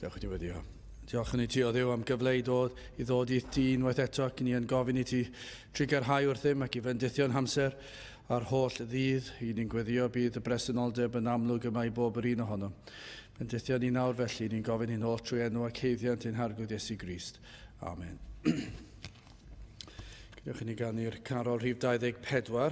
Diolch i ti weddio. Diolch yn i ti o Dduw am gyfle i dod i ddod i'th di unwaith eto ac ni yn gofyn i ti trugarhau wrthym ac i fendithio'n hamser a'r holl ddydd. I ni'n gweddio bydd y bresenoldeb yn amlwg yma i bob yr un ohonom. Bendithio ni nawr felly, ni'n gofyn hyn oll trwy enw ac haeddiant ein Harglwydd Iesu Grist. Amen. Gadewch i ni ganu'r carol rhif 24.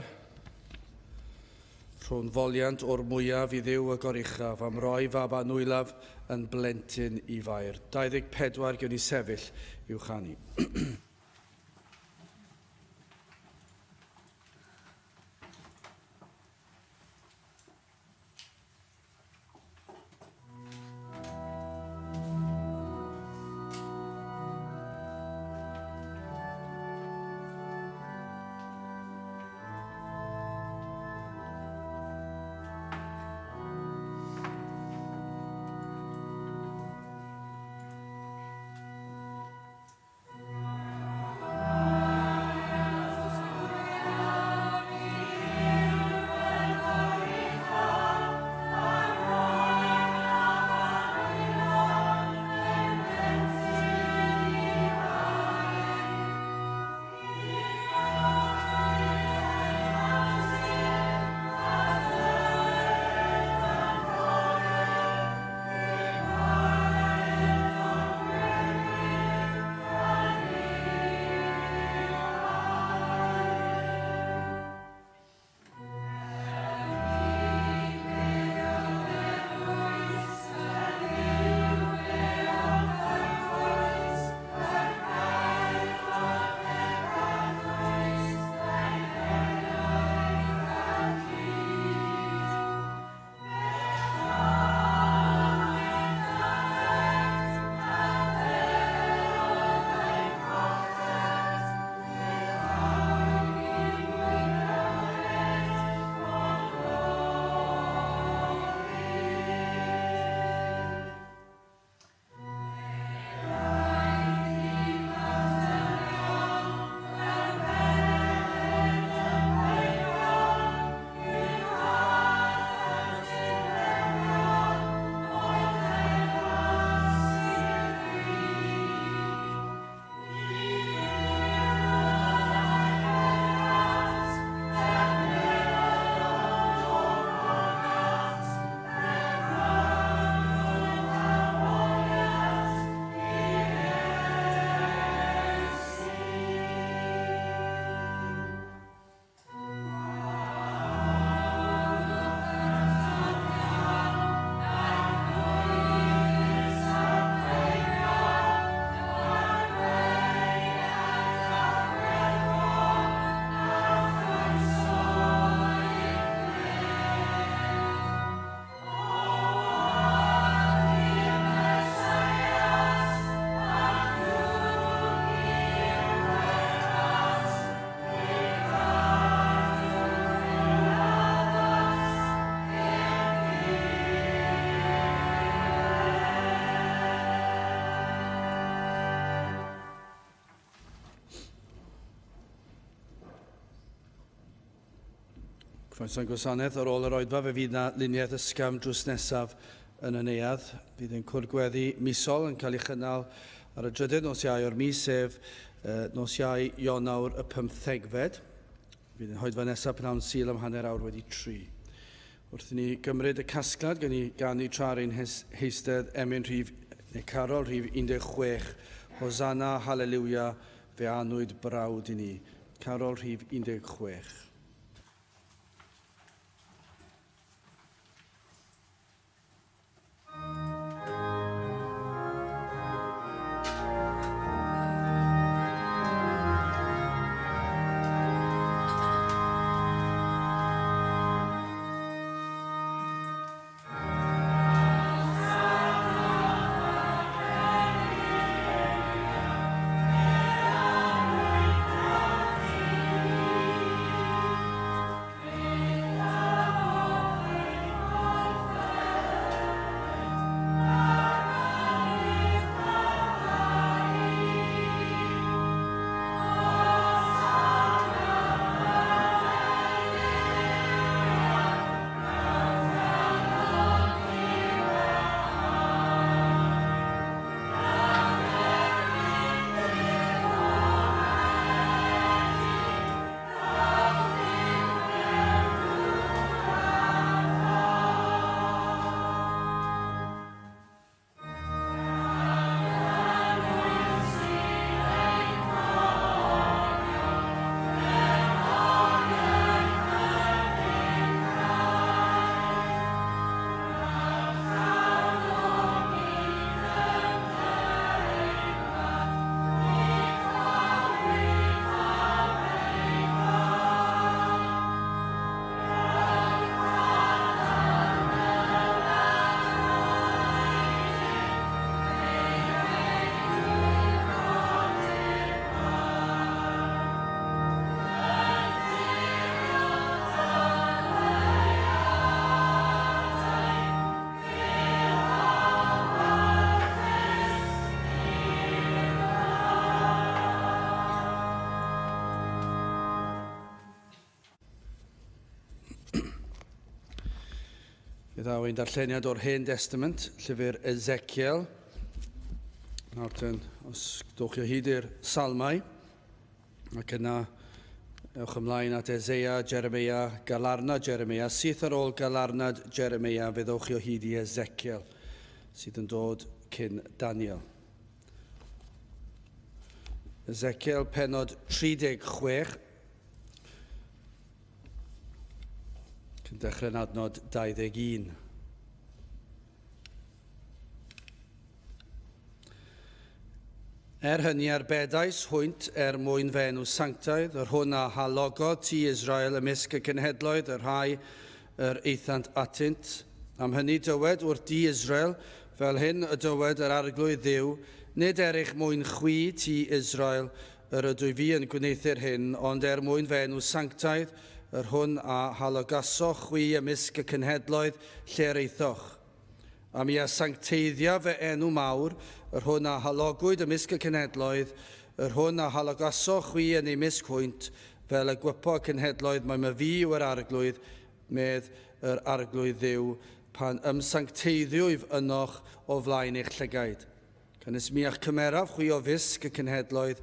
Rhwng foliant o'r mwyaf i Dduw y goruchaf am roi fab anwylaf yn blentyn i Fair. 24 gewn ni sefyll i'w chanu. Croeso i'n gwasanaeth. Ar ôl yr oedfa fe fydd na luniaeth ysgafn drws nesaf yn y neuadd. Fydd ein cwrdd gweddi misol yn cael ei chynnal ar y drydydd nos Iau o'r mis, sef nos Iau Ionawr y pymthegfed. Fydd ein hoedfa nesaf pnawn Sul am 3:30. Wrth i ni gymryd y casgliad, gan ni ganu tra ar ein heistedd emyn rhif, neu carol rhif 16, Hosanna, Haleliwia, fe anwyd brawd i ni. Carol rhif 16. Fe ddaw ein darlleniad o'r Hen Testament, llyfr Ezekiel. Nawr ten, os dowch chi o hyd i'r Salmau, ac yna ewch ymlaen at Ezeia, Jeremia, Galarnad Jeremia. Syth ar ôl Galarnad Jeremia, fe ddowch chi o hyd i Ezekiel, sydd yn dod cyn Daniel. Ezekiel penod 36, Cyn dechrau'n adnod 21. Er hynny arbedais hwynt er mwyn fy enw sanctaidd, yr hwn a halogodd ti Israel ymysg y cenhedloedd y rhai yr aethant atynt. Am hynny dywed wrth di Israel, fel hyn y dywed yr Arglwydd Dduw, nid er eich mwyn chwi, ti Israel, Yr ydw fi yn gwneuthur hyn, ond er mwyn fy enw sanctaidd, yr hwn a halogasoch chwi ymysg y cenhedloedd lle yr aethoch. A mi a sancteiddiaf fy enw mawr, yr hwn a halogwyd ymysg y cenhedloedd, yr hwn a halogasoch chwi yn eu mysg hwynt, fel y gwypo y cenhedloedd mai myfi yw yr Arglwydd, medd yr Arglwydd Dduw, pan ymsancteiddiwyf ynoch o flaen eich llygaid. Canys mi a'ch cymeraf chwi o fysg y cenhedloedd,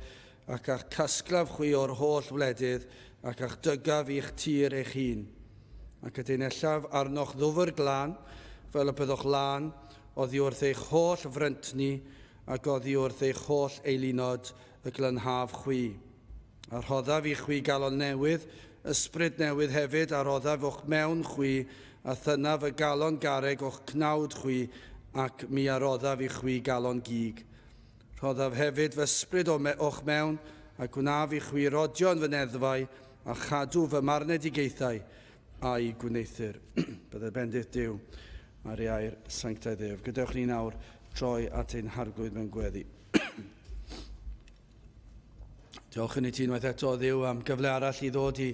ac a'ch casglaf chwi o'r holl wledydd, ac a'ch dygaf i'ch tir eich hun. Ac y deunellaf arnoch ddwfr glân, fel y byddwch lân, oddi wrth eich holl fryntni, ac oddi wrth eich holl eilunod, y glanhaf chwi. A rhoddaf i chwi galon newydd, ysbryd newydd hefyd, a roddaf o'ch mewn chwi, a thynnaf y galon garreg o'ch cnawd chwi, ac mi a roddaf i chwi galon gig. Rhoddaf hefyd fy ysbryd o me o'ch mewn, a gwnaf i chwi rodio yn fy neddfau, a chadw fy marnedigaethau, a'i gwneuthur. Byddai bendith Duw ar ei air sanctaidd ef. Gadewch ni nawr droi at ein Harglwydd mewn gweddi. Diolch yn i ti unwaith eto, Dduw, am gyfle arall i ddod i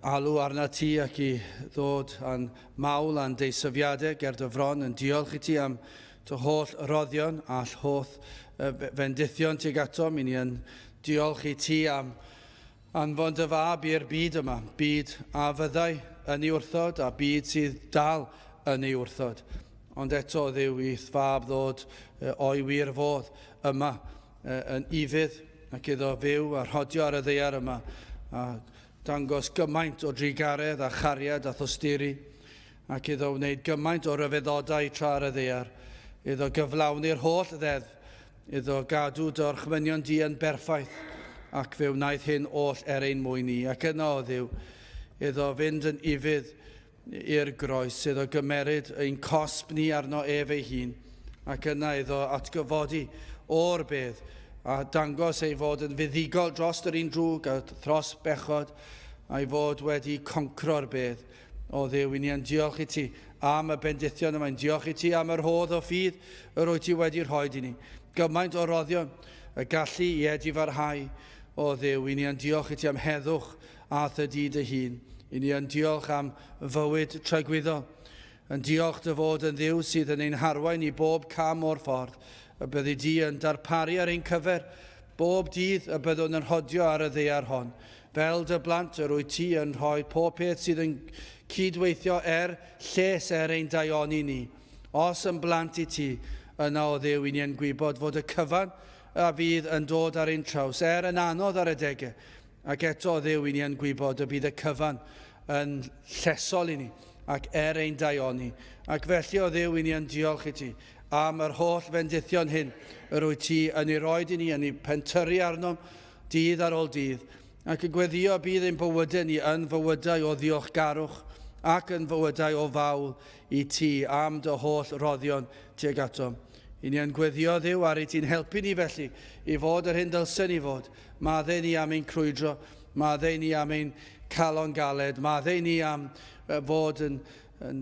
alw arna ti ac i ddod a'n mawl a'n deisyfiadau ger dy fron yn diolch i ti am dy holl roddion a'll holl fendithion tuag atom. I ni yn diolch i ti am anfon dy fab i'r byd yma, byd a fyddai yn ei wrthod a byd sydd dal yn ei wrthod. Ond eto, Dduw, i'th fab ddod o'i wir fodd yma yn ufudd ac iddo fyw a rhodio ar y ddaear yma a dangos gymaint o drugaredd a chariad a thosturi ac iddo wneud gymaint o ryfeddodau tra ar y ddaear, iddo gyflawni'r holl ddeddf, iddo gadw dy orchmynion di yn berffaith, Ac fe wnaeth hyn oll er ein mwyn ni. Ac yna, o Dduw, iddo fynd yn ufudd i'r groes, iddo gymeryd ein cosb ni arno ef ei hun, ac yna iddo atgyfodi o'r bedd a dangos ei fod yn fuddugol dros yr un drwg a thros bechod, a'i fod wedi concro'r bedd. O Dduw, i ni yn diolch i ti am y bendithion yma, yn diolch i ti am yr hodd o ffydd yr wyt ti wedi rhoi i ni. Gymaint o roddion, y gallu i edifarhau. O Dduw, i ni yn diolch i ti am heddwch a thydi dy hun. I ni yn diolch am fywyd tragwyddol. Yn diolch dy fod yn Dduw sydd yn ein harwain i bob cam o'r ffordd, y byddi di yn darparu ar ein cyfer bob dydd y byddwn yn rhodio ar y ddaear hon. Fel dy blant yr wyt ti yn rhoi pob peth sydd yn cydweithio er lles er ein daioni ni. Os yn blant i ti, yna o Dduw i ni yn gwybod fod y cyfan a fydd yn dod ar ein traws, er yn anodd ar adegau, ac eto o Dduw i ni yn gwybod y bydd y cyfan yn llesol i ni ac er ein daioni. Ac felly o Dduw i ni yn diolch i ti am yr holl fendithion hyn yr wyt ti yn ei roed i ni, yn ei pentyrru arnom dydd ar ôl dydd, ac yn gweddio bydd ein bywydau ni yn fywydau o ddiolchgarwch ac yn fywydau o fawl i ti am dy holl roddion tuag atom. I ni yn gweddio Dduw ar i ti'n helpu ni felly i fod yr hyn dylsen ni fod. Maddau ni am ein crwydro, maddau ni am ein calon galed, maddau ni am fod yn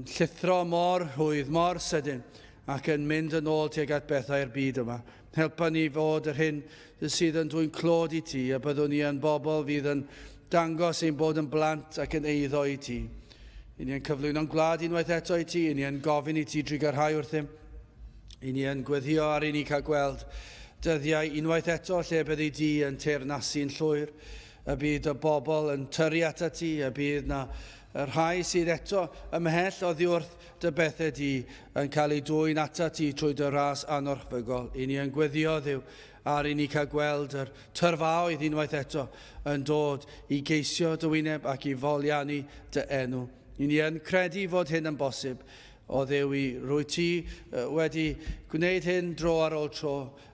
llithro mor rhwydd, mor sydyn, ac yn mynd yn ôl tuag at bethau'r byd yma. Helpa ni fod yr hyn sydd yn dwyn clod i ti, a byddwn ni yn bobl fydd yn dangos ein bod yn blant ac yn eiddo i ti. I ni yn cyflwyno'n gwlad unwaith eto i ti, i ni yn gofyn i ti drugarhau wrthym. I ni yn gweddio ar i ni cael gweld dyddiau unwaith eto lle byddi di yn teyrnasu'n llwyr, y bydd y bobl yn tyrru atat ti, y bydd na y rhai sydd eto ymhell oddi wrth dy bethau di yn cael eu dwyn atat ti trwy dy ras anorchfygol. I ni yn gweddio Dduw ar i ni cael gweld yr tyrfaoedd unwaith eto yn dod i geisio dy wyneb ac i foliannu dy enw. I ni yn credu fod hyn yn bosib. O Dduw, i rwyt ti wedi gwneud hyn dro ar ôl tro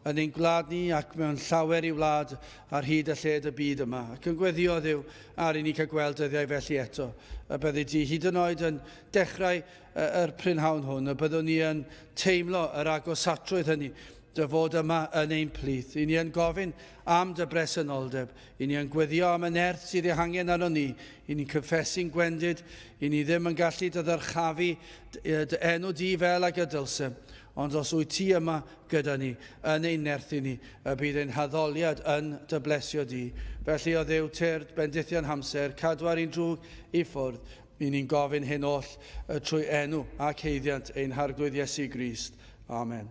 yn ein gwlad ni ac mewn llawer i wlad ar hyd a lled y byd yma. Ac yn gweddio Dduw ar i ni cael gweld dyddiau felly eto. Y byddi di hyd yn oed yn dechrau yr prynhawn hwn, y byddwn ni yn teimlo yr agosatrwydd hynny, dy fod yma yn ein plith. I ni yn gofyn am dy bresenoldeb. I ni yn gweddio am y nerth sydd ei hangen arno ni. I ni'n cyffesu'n gwendid. I ni ddim yn gallu dy ddyrchafu dy enw di fel ag y dylsem. Ond os wyt ti yma gyda ni, yn ein nerthu ni, y bydd ein haddoliad yn dy blesio di. Felly o Dduw, tyrd, bendithion hamser, cadw ar ein drwg i ffwrdd. I ni'n gofyn hyn oll trwy enw ac haeddiant ein Harglwydd Iesu Grist. Amen.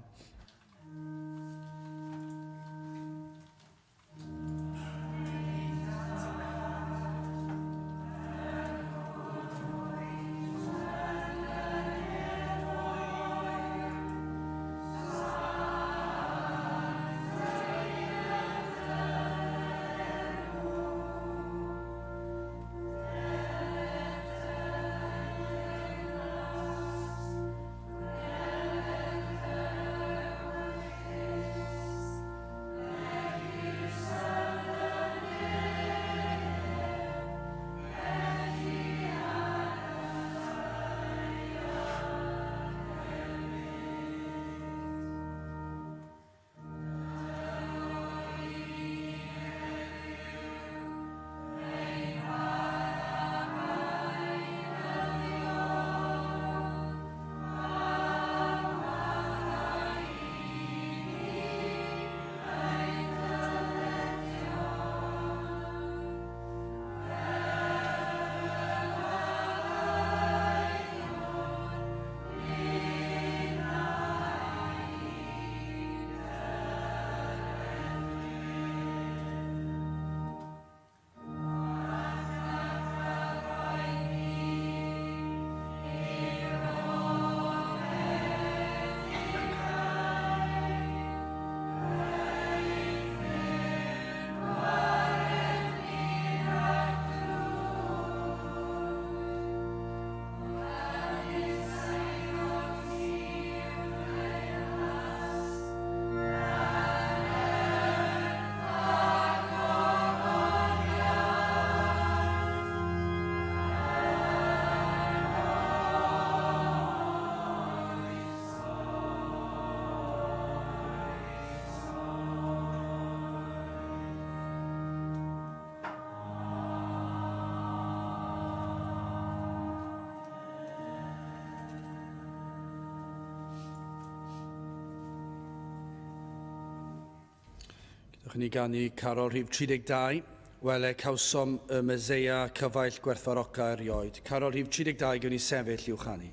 Dewch i ni ganu carol rhif 32, Wele cawsom y Meseia cyfaill gwerthfaroca erioed. Carol rhif 32, gewn ni sefyll i'w chanu.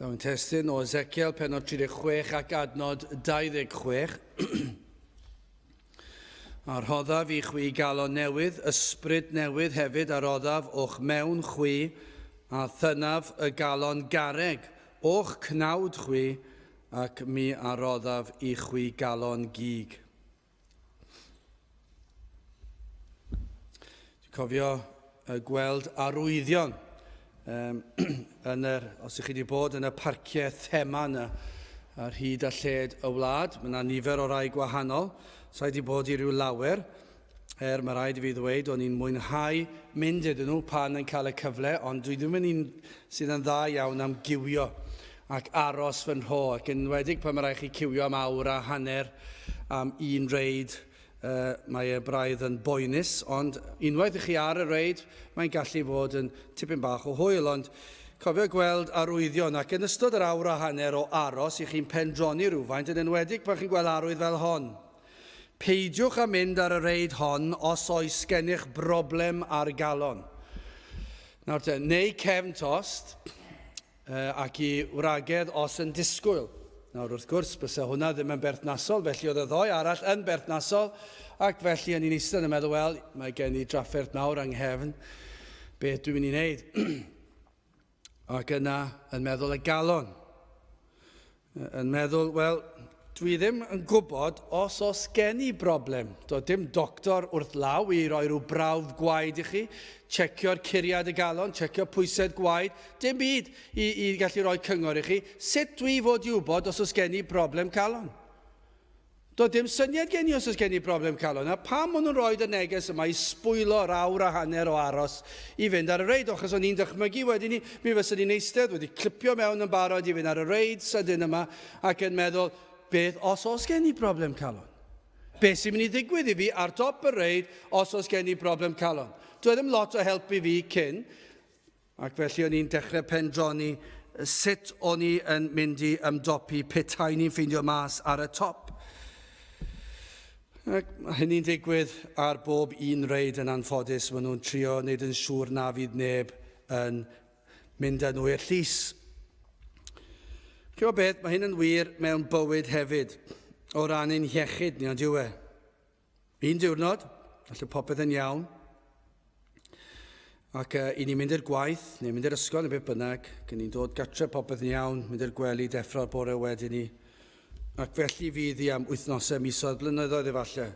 Daw'n testun o Ezekiel penod 36 ac adnod 26. A rhoddaf i chwi galon newydd, ysbryd newydd hefyd a roddaf o'ch mewn chwi, a thynaf y galon garreg o'ch cnawd chwi, ac mi a roddaf i chwi galon gig. Dwi'n cofio gweld arwyddion um, yn yr, os ych chi wedi bod yn y parciau thema yna ar hyd a lled y wlad, mae yna nifer o rai gwahanol, sa'i wedi bod i ryw lawer, er mae rhaid i fi ddweud, o'n i'n mwynhau mynd iddyn nhw pan yn cael y cyfle, ond dwi ddim yn un sydd yn dda iawn am giwio ac aros fy nhro, ac yn enwedig pan mae rhaid chi ciwio am awr a hanner am un reid, uh, mae e braidd yn boenus, ond unwaith i chi ar y reid, mae'n gallu fod yn tipyn bach o hwyl, ond cofio gweld arwyddion, ac yn ystod yr awr a hanner o aros i chi'n pendroni rhywfaint, yn enwedig pan chi'n gweld arwydd fel hon. Peidiwch â mynd ar y reid hon os oes gennych broblem ar galon. Nawr te, neu cefn tost, ac i wragedd os yn disgwyl. Nawr wrth gwrs, byse hwnna ddim yn berthnasol, felly oedd y ddoi arall yn berthnasol, ac felly o'n i'n eistedd yn meddwl, wel, mae gen i drafferth mawr yng nghefn, beth dwi'n mynd i wneud? Ac yna yn meddwl y galon. Yn meddwl, wel, dwi ddim yn gwybod os oes gen i broblem. Doedd dim doctor wrth law i roi rhyw brawf gwaed i chi, checio'r curiad y galon, checio pwysedd gwaed, dim byd i, i gallu rhoi cyngor i chi. Sut dwi fod i wybod os oes gen i broblem calon? Doedd dim syniad gen i os oes gen i broblem calon, a pam o'n nhw'n rhoid y neges yma i sbwylo'r awr a hanner o aros i fynd ar y reid, achos o'n i'n dychmygu wedyn ni, mi fyswn i'n eistedd wedi clipio mewn yn barod i fynd ar y reid sydyn yma ac yn meddwl, beth os oes gen i broblem calon? Be sy'n mynd i ddigwydd i fi ar dop y reid os oes gen i broblem calon? Doedd e ddim lot o help i fi cyn, ac felly o'n i'n dechrau pendroni sut o'n i yn mynd i ymdopi petai ni'n ffeindio mas ar y top. Ac mae hynny'n digwydd ar bob un reid yn anffodus. Maen nhw'n trio wneud yn siŵr na fydd neb yn mynd â nhw i'r llys. Chi'n gwybod beth, mae hyn yn wir mewn bywyd hefyd, o ran ein hiechyd ni, ond yw e? Un diwrnod, falle popeth yn iawn, ac i ni'n mynd i'r gwaith, neu mynd i'r ysgol, neu beth bynnag, ac ni'n dod gatre popeth yn iawn, mynd i'r gwely, deffro'r bore wedyn ni, Ac felly fydd hi am wythnosau, misoedd, blynyddoedd efallai.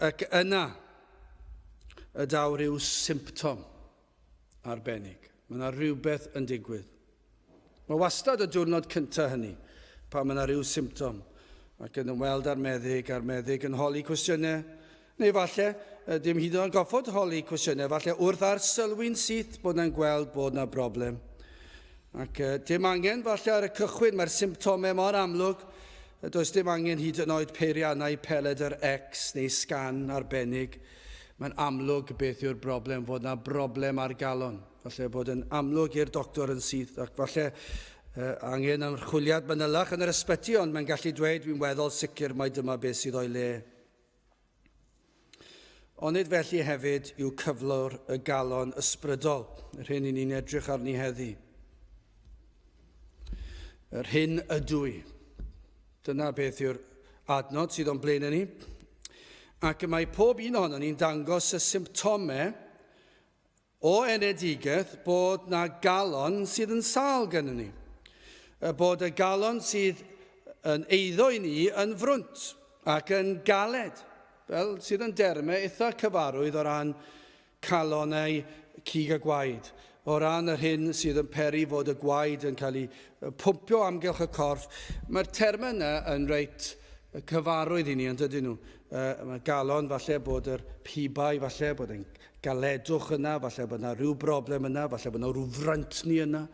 Ac yna y daw rhyw symptom arbennig. Mae yna rhywbeth yn digwydd. Mae wastad y diwrnod cyntaf hynny pan mae yna rhyw symptom ac yn ymweld â'r meddyg a'r meddyg yn holi cwestiynau neu falle dim hyd yn oed goffod holi cwestiynau, falle wrth arsylwi'n syth bod yna'n gweld bod yna broblem. Ac dim angen falle ar y cychwyn, mae'r symptomau mor amlwg, does dim angen hyd yn oed peiriannau peledr X neu sgan arbennig. Mae'n amlwg beth yw'r broblem, fod yna broblem ar galon. Falle bod yn amlwg i'r doctor yn syth, ac falle angen ymchwiliad manylach yn yr ysbyty, ond mae'n gallu dweud, dwi'n weddol sicr mai dyma beth sydd o'i le. Onid felly hefyd yw cyflwr y galon ysbrydol, yr hyn i ni'n edrych arni heddi. Yr hyn ydw i. Dyna beth yw'r adnod sydd o'n blaen ni. Ac y mae pob un ohonon ni'n dangos y symptomau O enedigaeth, bod 'na galon sydd yn sâl gennym ni. Bod y galon sydd yn eiddo i ni yn frwnt ac yn galed, fel sydd yn dermau eitha cyfarwydd o ran calonau cig a gwaed, o ran yr hyn sydd yn peri fod y gwaed yn cael ei pwmpio o amgylch y corff. Mae'r termau yna yn reit cyfarwydd i ni, yn dydyn nhw? Mae galon, falle bod yr pibau, falle bod yn galedwch yna, falle bod yna rhyw broblem yna, falle bod yna rhyw fryntni yna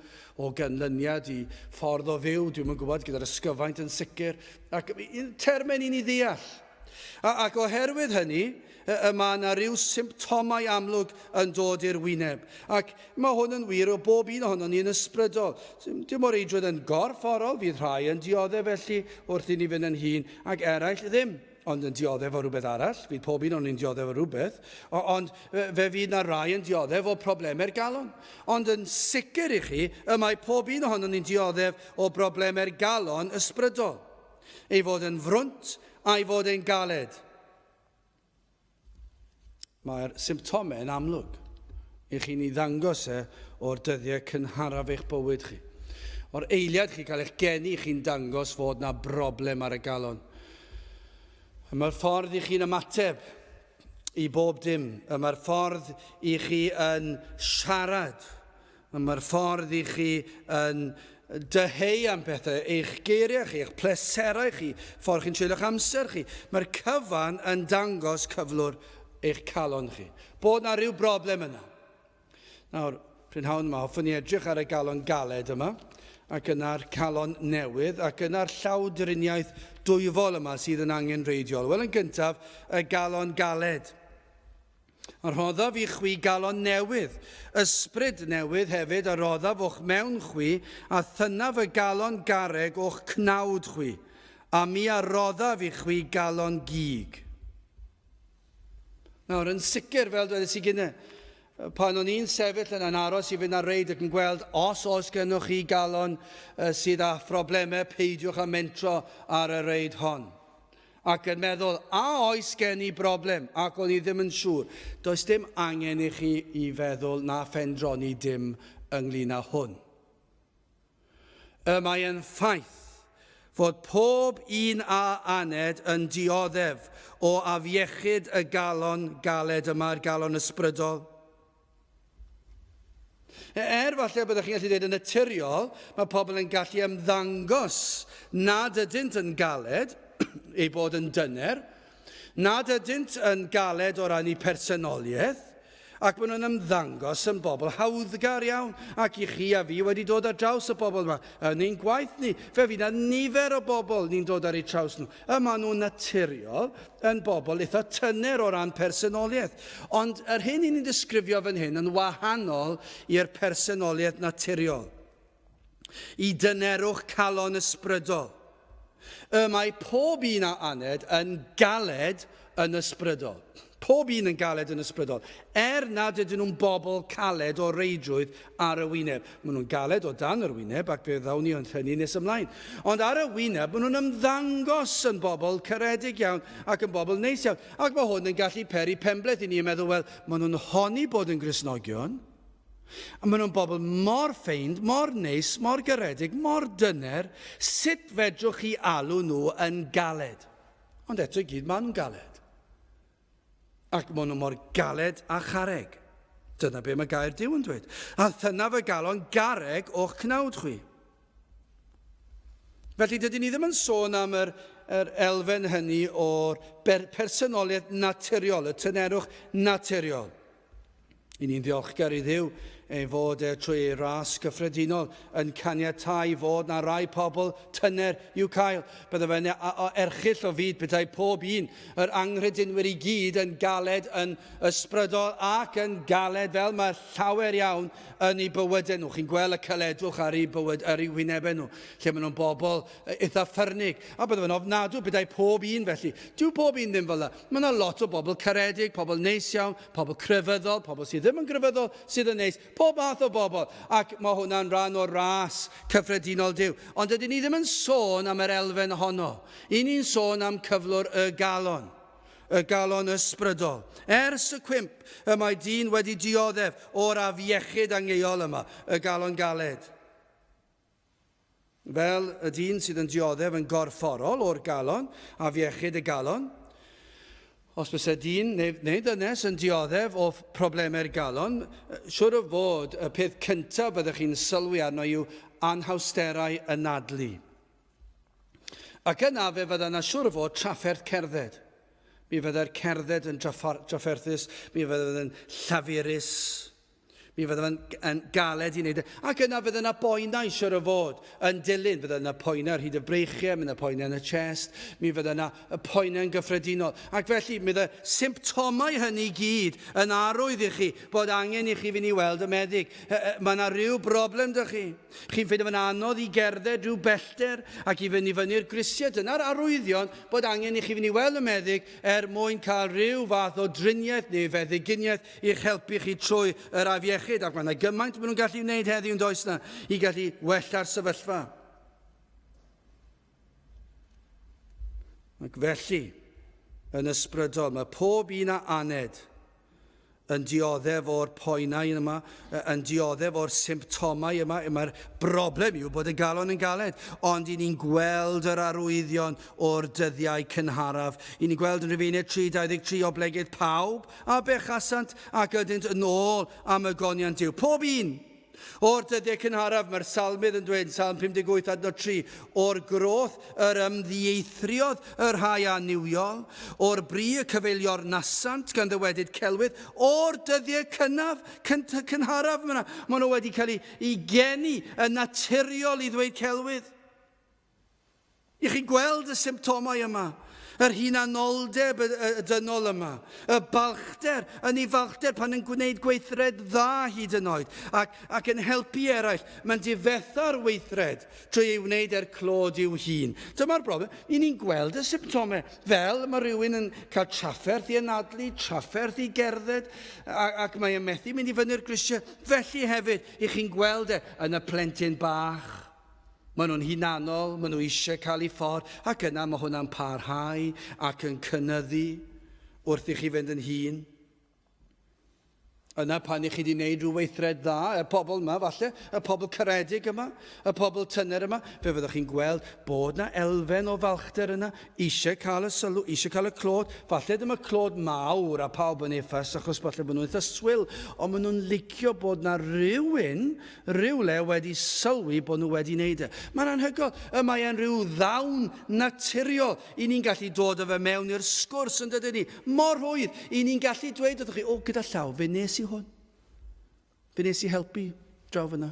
o ganlyniad i ffordd o fyw, dwi'm yn gwybod, gyda'r ysgyfaint yn sicr, ac termau ni'n ei ddeall. A, ac oherwydd hynny, y, y mae yna rhyw symptomau amlwg yn dod i'r wyneb. Ac mae hwn yn wir o bob un ohonon ni yn ysbrydol. Dim o reidrwydd yn gorfforol, fydd rhai yn dioddef felly wrth i ni fynd yn hŷn, ac eraill ddim. ond yn dioddef o rhywbeth arall, fydd pob un o'n ni'n dioddef o rhywbeth, ond fe fydd na rai yn dioddef o problemau'r galon. Ond yn sicr i chi, y mae pob un ohonon ni'n dioddef o broblemau'r galon ysbrydol. Ei fod yn frwnt a'i fod e'n galed. Mae'r symptomau yn amlwg i chi'n ei ddangos e o'r dyddiau cynharaf eich bywyd chi. O'r eiliad chi cael eich geni, chi'n dangos fod na broblem ar y galon. Y mae'r ffordd i chi'n ymateb i bob dim, y mae'r ffordd i chi yn siarad, y mae'r ffordd i chi yn dyheu am pethau, eich geiriau chi, eich pleserau chi, ffordd chi'n treulio'ch amser chi. Mae'r cyfan yn dangos cyflwr eich calon chi. Bod na rhyw broblem yna. Nawr, prynhawn yma, hoffwn i edrych ar y galon galed yma, ac yna'r calon newydd, ac yna'r llawdriniaeth dwyfol yma sydd yn angenrheidiol. Wel, yn gyntaf, y galon galed. A rhoddaf i chwi galon newydd, ysbryd newydd hefyd a roddaf o'ch mewn chwi, a thynnaf y galon garreg o'ch cnawd chwi, a mi a roddaf i chwi galon gig. Nawr, yn sicr, fel dwedais i gynne, pan o'n i'n sefyll yna'n aros i fynd ar reid ac yn gweld os oes gennych chi galon sydd â phroblemau, peidiwch â mentro ar y reid hon. Ac yn meddwl, a oes gen i broblem? Ac o'n i ddim yn siŵr. Does dim angen i chi i feddwl na phendroni dim ynglyn â hwn. Y mae yn ffaith fod pob un a aned yn dioddef o afiechyd y galon galed yma'r galon ysbrydol. Er falle byddwch chi'n gallu dweud yn naturiol, mae pobl yn gallu ymddangos nad ydynt yn galed, eu bod yn dyner, nad ydynt yn galed o ran eu personoliaeth, Ac maen nhw'n ymddangos yn bobl hawddgar iawn, ac i chi a fi wedi dod ar draws y bobl yma. Yn ein gwaith ni, fe fydd yna nifer o bobl ni'n dod ar eu traws nhw. Y maen nhw'n naturiol yn bobl eitha tyner o ran personoliaeth. Ond yr hyn i ni'n disgrifio fan hyn yn wahanol i'r personoliaeth naturiol. I dynerwch calon ysbrydol. Y mae pob un a aned yn galed yn ysbrydol. Pob un yn galed yn ysbrydol. Er nad ydyn nhw'n bobl caled o reidrwydd ar y wyneb. Maen nhw'n galed o dan yr wyneb ac fe ddawn ni ond hynny nes ymlaen. Ond ar y wyneb, maen nhw'n ymddangos yn bobl caredig iawn ac yn bobl neis iawn. Ac mae hwn yn gallu peri penbleth i ni yn meddwl, wel, maen nhw'n honni bod yn Gristnogion, A maen nhw'n bobl mor ffeind, mor neis, mor garedig, mor dyner, sut fedrwch chi alw nhw yn galed? Ond eto i gyd, maen nhw'n galed. Ac maen nhw mor galed â charreg. Dyna be mae gair Duw yn dweud. A thyna fy galon garreg o'ch cnawd chwi. Felly dydyn ni ddim yn sôn am yr, yr elfen hynny o'r personoliaeth naturiol, y tynerwch naturiol. I ni'n ddiolchgar i Dduw ei fod e trwy ei ras gyffredinol yn caniatáu fod na rai pobl tyner i'w cael. Bydde fe'n erchyll o fyd petai pob un yr anghredinwyr i gyd yn galed yn ysbrydol ac yn galed fel mae llawer iawn yn eu bywydau nhw. Chi'n gweld y caledwch ar eu bywyd, ar eu wynebau nhw, lle maen nhw'n bobl eitha ffyrnig. A bydde fe'n ofnadw petai pob un felly. Dyw pob un ddim fel yna. Mae yna lot o bobl caredig, pobl neis iawn, pobl crefyddol, pobl sydd ddim yn grefyddol, sydd yn neis, pob math o bobl, ac mae hwnna'n rhan o ras cyffredinol Duw. Ond dydyn ni ddim yn sôn am yr elfen honno. I ni'n sôn am cyflwr y galon, y galon ysbrydol. Ers y cwymp, y mae dyn wedi dioddef o'r afiechyd angeuol yma, y galon galed. Fel y dyn sydd yn dioddef yn gorfforol o'r galon, afiechyd y galon, os byse dyn neu, neu ddynes yn dioddef o problemau'r galon, siwr o fod y peth cyntaf byddech chi'n sylwi arno yw anhawsterau anadlu. Ac yna fe fydda yna siwr o fod trafferth cerdded. Mi fydda'r cerdded yn drafferthus, mi fydda'n llafurus. Mi fydda fe'n yn galed i wneud e. Ac yna fydda yna boenau, siwr o fod, yn dilyn. Fydda yna poenau ar hyd y breichiau, mi yna poenau yn y chest, mi fydda yna y poenau yn gyffredinol. Ac felly, mi fydda symptomau hynny i gyd yn arwydd i chi bod angen i chi fynd i weld y meddyg. Mae yna rhyw broblem 'da chi. Chi'n ffeindio fe'n anodd i gerdded rhyw bellter ac i fynd i fyny'r grisiau. Dyna'r arwyddion bod angen i chi fynd i weld y meddyg er mwyn cael rhyw fath o driniaeth neu feddyginiaeth i'ch helpu chi trwy yr afiechyd, ac mae yna gymaint maen nhw'n gallu wneud heddiw yn does na, i gallu wella'r sefyllfa. Ac felly, yn ysbrydol, mae pob un a aned yn dioddef o'r poenau yma, yn dioddef o'r symptomau yma. Mae'r broblem yw bod y galon yn galed, ond i ni'n gweld yr arwyddion o'r dyddiau cynharaf. I ni'n gweld yn Rhufeiniaid 3:23 oblegid pawb A bechasant ac ydynt yn ôl am y goniant Duw. Pob un! O'r dyddiau cynharaf, mae'r salmydd yn dweud yn Salm 58 adnod 3, o'r groth yr ymddieithriodd y rhai annuwiol, o'r bri y cyfeiliornasant gan ddywedyd celwydd, o'r dyddiau cynnaf, cynharaf, maen nhw wedi cael eu geni yn naturiol i ddweud celwydd. I chi'n gweld y symptomau yma, yr hunanoldeb y, y, y dynol yma, y balchder, yn ei falchder pan yn gwneud gweithred dda hyd yn oed, ac, ac yn helpu eraill, mae'n difetha'r weithred trwy ei wneud er clod i'w hun. Dyma'r broblem, i ni'n gweld y symptomau, fel mae rhywun yn cael trafferth i anadlu, trafferth i gerdded, ac, ac mae'n methu mynd i fyny'r grisiau. Felly hefyd, i chi'n gweld e yn y plentyn bach. Maen nhw'n hunanol, maen nhw eisiau cael eu ffordd, ac yna mae hwnna'n parhau ac yn cynyddu wrth i chi fynd yn hŷn. Yna pan i chi wedi gwneud rhyw weithred dda, y pobl yma falle, y pobl caredig yma, y pobl tyner yma, fe fyddwch chi'n gweld bod na elfen o falchder yna, eisiau cael y sylw, eisiau cael y clod, falle ddim y clod mawr a pawb yn ei ffys achos falle bod nhw'n eitha swil, ond maen nhw'n licio bod na rhywun rhywle wedi sylwi bod nhw wedi wneud e. Mae'n anhygoel. Y mae e'n rhyw ddawn naturiol i ni'n gallu dod â fe mewn i'r sgwrs, yn dydyn ni? Mor rhwydd i ni'n gallu dweud wrthych chi, o, gyda llaw, fe nes i i hwn. Fe nes i helpu draw fyna.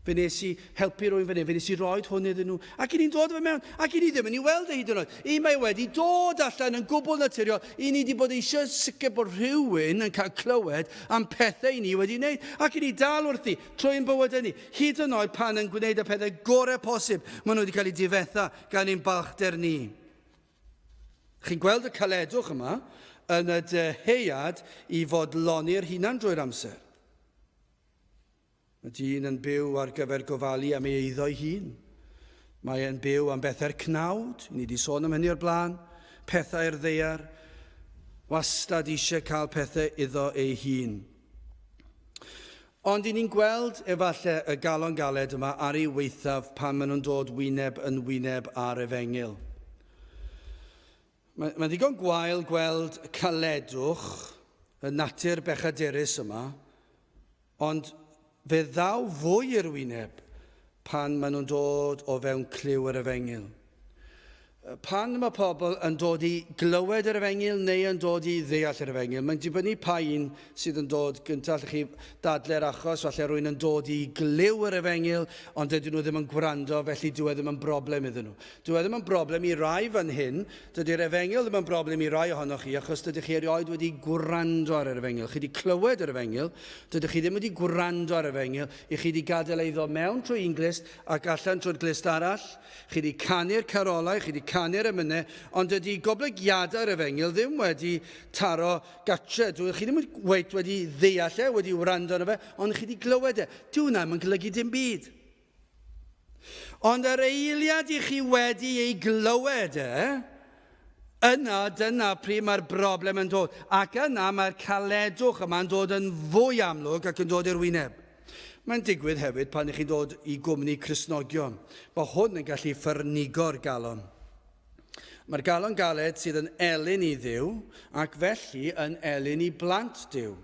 Fe nes i helpu rwy'n fan hyn, fe nes i roed hwn iddyn nhw. Ac i ni'n dod fe mewn, ac i ni ddim yn ei weld e hyd yn oed. I mae wedi dod allan yn gwbl naturiol. I ni wedi bod eisiau sicr bod rhywun yn cael clywed am pethau i ni wedi wneud. Ac i ni dal wrthi, trwy ein bywydau ni. Hyd yn oed pan yn gwneud y pethau gorau posib, maen nhw wedi cael eu difetha gan ein balchder ni. Chi'n gweld y caledwch yma yn y dyheuad i fodloni'r hunan drwy'r amser. Mae dyn yn byw ar gyfer gofalu am ei eiddo'i hun. Mae e'n byw am bethau'r cnawd, ni wedi sôn am hynny o'r blaen, pethau'r ddaear, wastad eisiau cael pethau iddo ei hun. Ond i ni'n gweld efallai y galon galed yma ar ei waethaf pan maen nhw'n dod wyneb yn wyneb â'r efengyl. Mae'n mae ddigon gwael gweld caledwch y natur bechadurus yma, ond fe ddaw fwy i'r wyneb pan maen nhw'n dod o fewn clyw yr efengyl. Pan mae pobl yn dod i glywed yr efengyl neu yn dod i ddeall yr efengyl, mae'n dibynnu pa un sydd yn dod gyntaf. Allwch chi dadle'r achos, falle rwy'n yn dod i glyw yr efengyl, ond dydyn nhw ddim yn gwrando, felly dyw e ddim yn broblem iddyn nhw. Dyw e ddim yn broblem i rai fan hyn, dydy'r efengyl ddim yn broblem i rai ohonoch chi, achos dydych chi erioed wedi gwrando ar yr efengyl. Chi wedi clywed yr efengyl, dydych chi ddim wedi gwrando ar yr efengyl, i chi wedi gadael ei ddod mewn trwy un glust ac allan trwy'r glust arall. Chi wedi canu'r carolau, chi wedi canu'r emynau, ond dydy goblygiadau'r efengyl ddim wedi taro gatre. Dwi, chi ddim wedi, wedi ddeall e, wedi wrando arno fe, ond chi wedi glywed e. Dyw hwnna ddim yn golygu dim byd. Ond yr eiliad i chi wedi ei glywed e, yna dyna pryd mae'r broblem yn dod. Ac yna mae'r caledwch yma'n dod yn fwy amlwg ac yn dod i'r wyneb. Mae'n digwydd hefyd pan ych chi'n dod i gwmni Cristnogion. Mae hwn yn gallu ffyrnigo'r galon. Mae'r galon galed sydd yn elyn i Dduw ac felly yn elyn i blant Duw.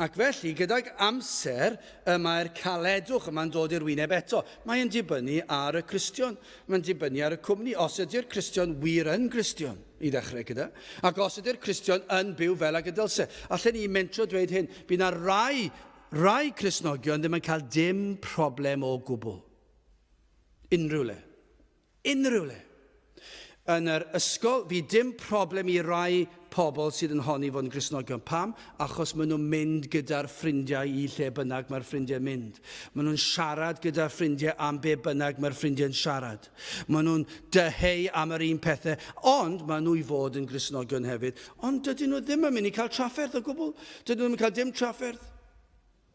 Ac felly, gydag amser, y mae'r caledwch yma'n dod i'r wyneb eto. Mae'n dibynnu ar y Cristion. Mae'n dibynnu ar y cwmni. Os ydy'r Cristion wir yn Gristion, i ddechrau gyda, ac os ydy'r Cristion yn byw fel ag y dylse. Allen ni mentro dweud hyn, bydd na rai, rai Cristnogion ddim yn cael dim problem o gwbl. Unrhyw le. Unrhyw le. Yn yr ysgol, fydd dim problem i rai pobl sydd yn honni fod yn Gristnogion. Pam? Achos maen nhw'n mynd gyda'r ffrindiau i lle bynnag mae'r ffrindiau'n mynd. Maen nhw'n siarad gyda'r ffrindiau am be bynnag mae'r ffrindiau'n siarad. Maen nhw'n dyheu am yr un pethau, ond maen nhw i fod yn Gristnogion hefyd. Ond dydyn nhw ddim yn mynd i cael trafferth o gwbl. Dydyn nhw ddim yn cael dim trafferth.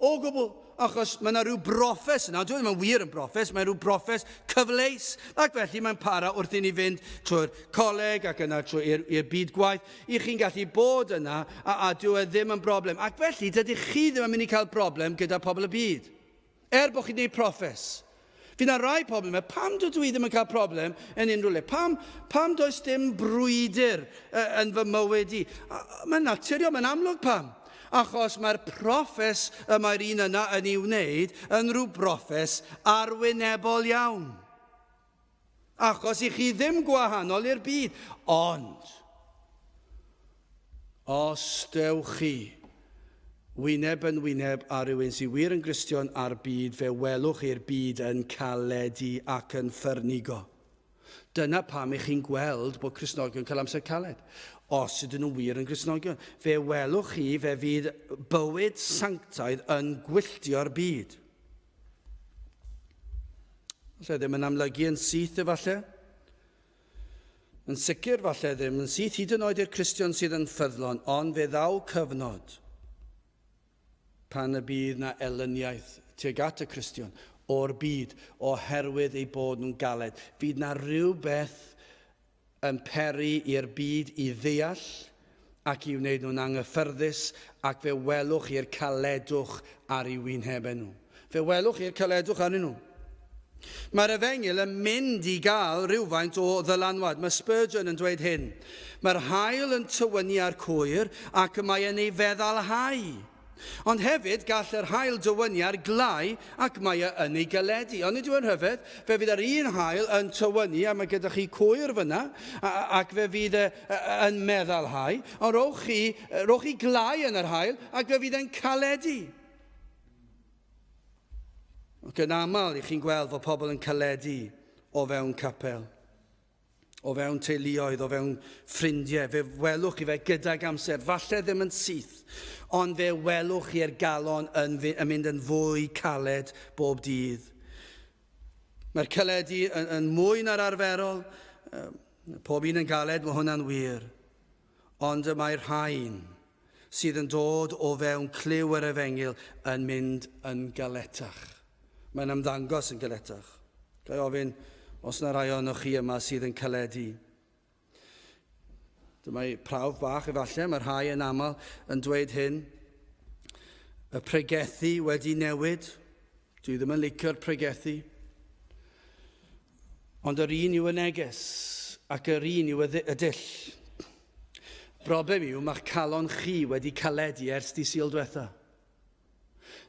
O gwbl, achos mae yna rhyw broffes yna, dyw e ddim yn wir yn broffes, mae'n rhyw broffes cyfleus, ac felly mae'n para wrth i ni fynd trwy'r coleg ac yna trwy'r i'r byd gwaith, i chi'n gallu bod yna, a, a dyw e ddim yn broblem. Ac felly, dydych chi ddim yn mynd i cael broblem gyda pobl y byd, er bod chi'n gwneud proffes. Fydd yna rai pobl yn meddwl, pam dydw i ddim yn cael problem yn unrhyw le? Pam, pam does dim brwydr yn fy mywyd i? Mae'n naturiol, mae'n amlwg pam. Achos mae'r proffes y mae'r un yna yn ei wneud yn rhyw broffes arwynebol iawn. Achos i chi ddim gwahanol i'r byd. Ond, os dewch chi wyneb yn wyneb â rhywun sydd wir yn Gristion a'r byd, fe welwch chi'r byd yn caledu ac yn ffyrnigo. Dyna pam i chi'n gweld bod Cristnogion yn cael amser caled. Os ydyn nhw wir yn Gristnogion, fe welwch chi fe fydd bywyd sanctaidd yn gwylltio'r byd. Falle ddim yn amlygu yn syth efallai. Yn sicr falle ddim yn syth hyd yn oed i'r Cristion sydd yn ffyddlon, ond fe ddaw cyfnod pan y bydd na elyniaeth tuag at y Cristion o'r byd oherwydd eu bod nhw'n galed. Fydd na rhywbeth yn peri i'r byd i ddeall ac i'w wneud nhw'n anghyffyrddus, ac fe welwch chi'r caledwch ar eu wynebau nhw. Fe welwch chi'r caledwch arnyn nhw. Mae'r efengyl yn mynd i gael rhywfaint o ddylanwad. Mae Spurgeon yn dweud hyn. Mae'r haul yn tywynnu ar cwyr ac y mae yn ei feddalhau. Ond hefyd gall yr haul dywynnu ar glai ac mae e yn ei galedu. Ond nid yw e'n rhyfedd, fe fydd yr un haul yn tywynnu a mae gyda chi cwyr fyna ac fe fydd e yn meddalhau. Ond rowch chi, rowch chi glai yn yr haul ac fe fydd e'n caledu. Ac yn aml i chi'n gweld fod pobl yn caledu o fewn capel, o fewn teuluoedd, o fewn ffrindiau. Fe welwch chi fe gydag amser, falle ddim yn syth, ond fe welwch chi'r galon yn, yn mynd yn fwy caled bob dydd. Mae'r caledu yn, yn mwy na'r arferol, pob un yn galed, mae hwnna'n wir. Ond y mae'r rhain sydd yn dod o fewn clyw yr efengyl yn mynd yn galetach. Mae'n ymddangos yn galetach. Ga i ofyn os yna rai ohonoch chi yma sydd yn caledu. Dyma prawf bach efallai, mae rhai yn aml yn dweud hyn. Y pregethu wedi newid. Dwi ddim yn licio'r pregethu. Ond yr un yw y neges, ac yr un yw y dull. Broblem yw, mae'ch calon chi wedi caledu ers di Sul diwetha.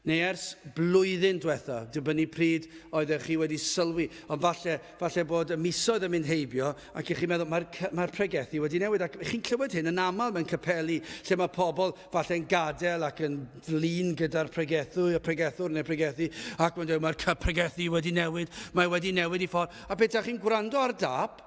Neu ers blwyddyn diwetha, dibynnu pryd oeddech chi wedi sylwi. Ond falle, falle bod y misoedd yn mynd heibio ac i chi'n meddwl, mae'r mae pregethu wedi newid. Ac chi'n clywed hyn yn aml mewn capeli lle mae pobl falle'n gadael ac yn flin gyda'r pregethu, y pregethwr neu'r pregethu, ac mae'n dweud, mae'r pregethu wedi newid, mae wedi newid i ffordd. A beth chi'n gwrando ar dap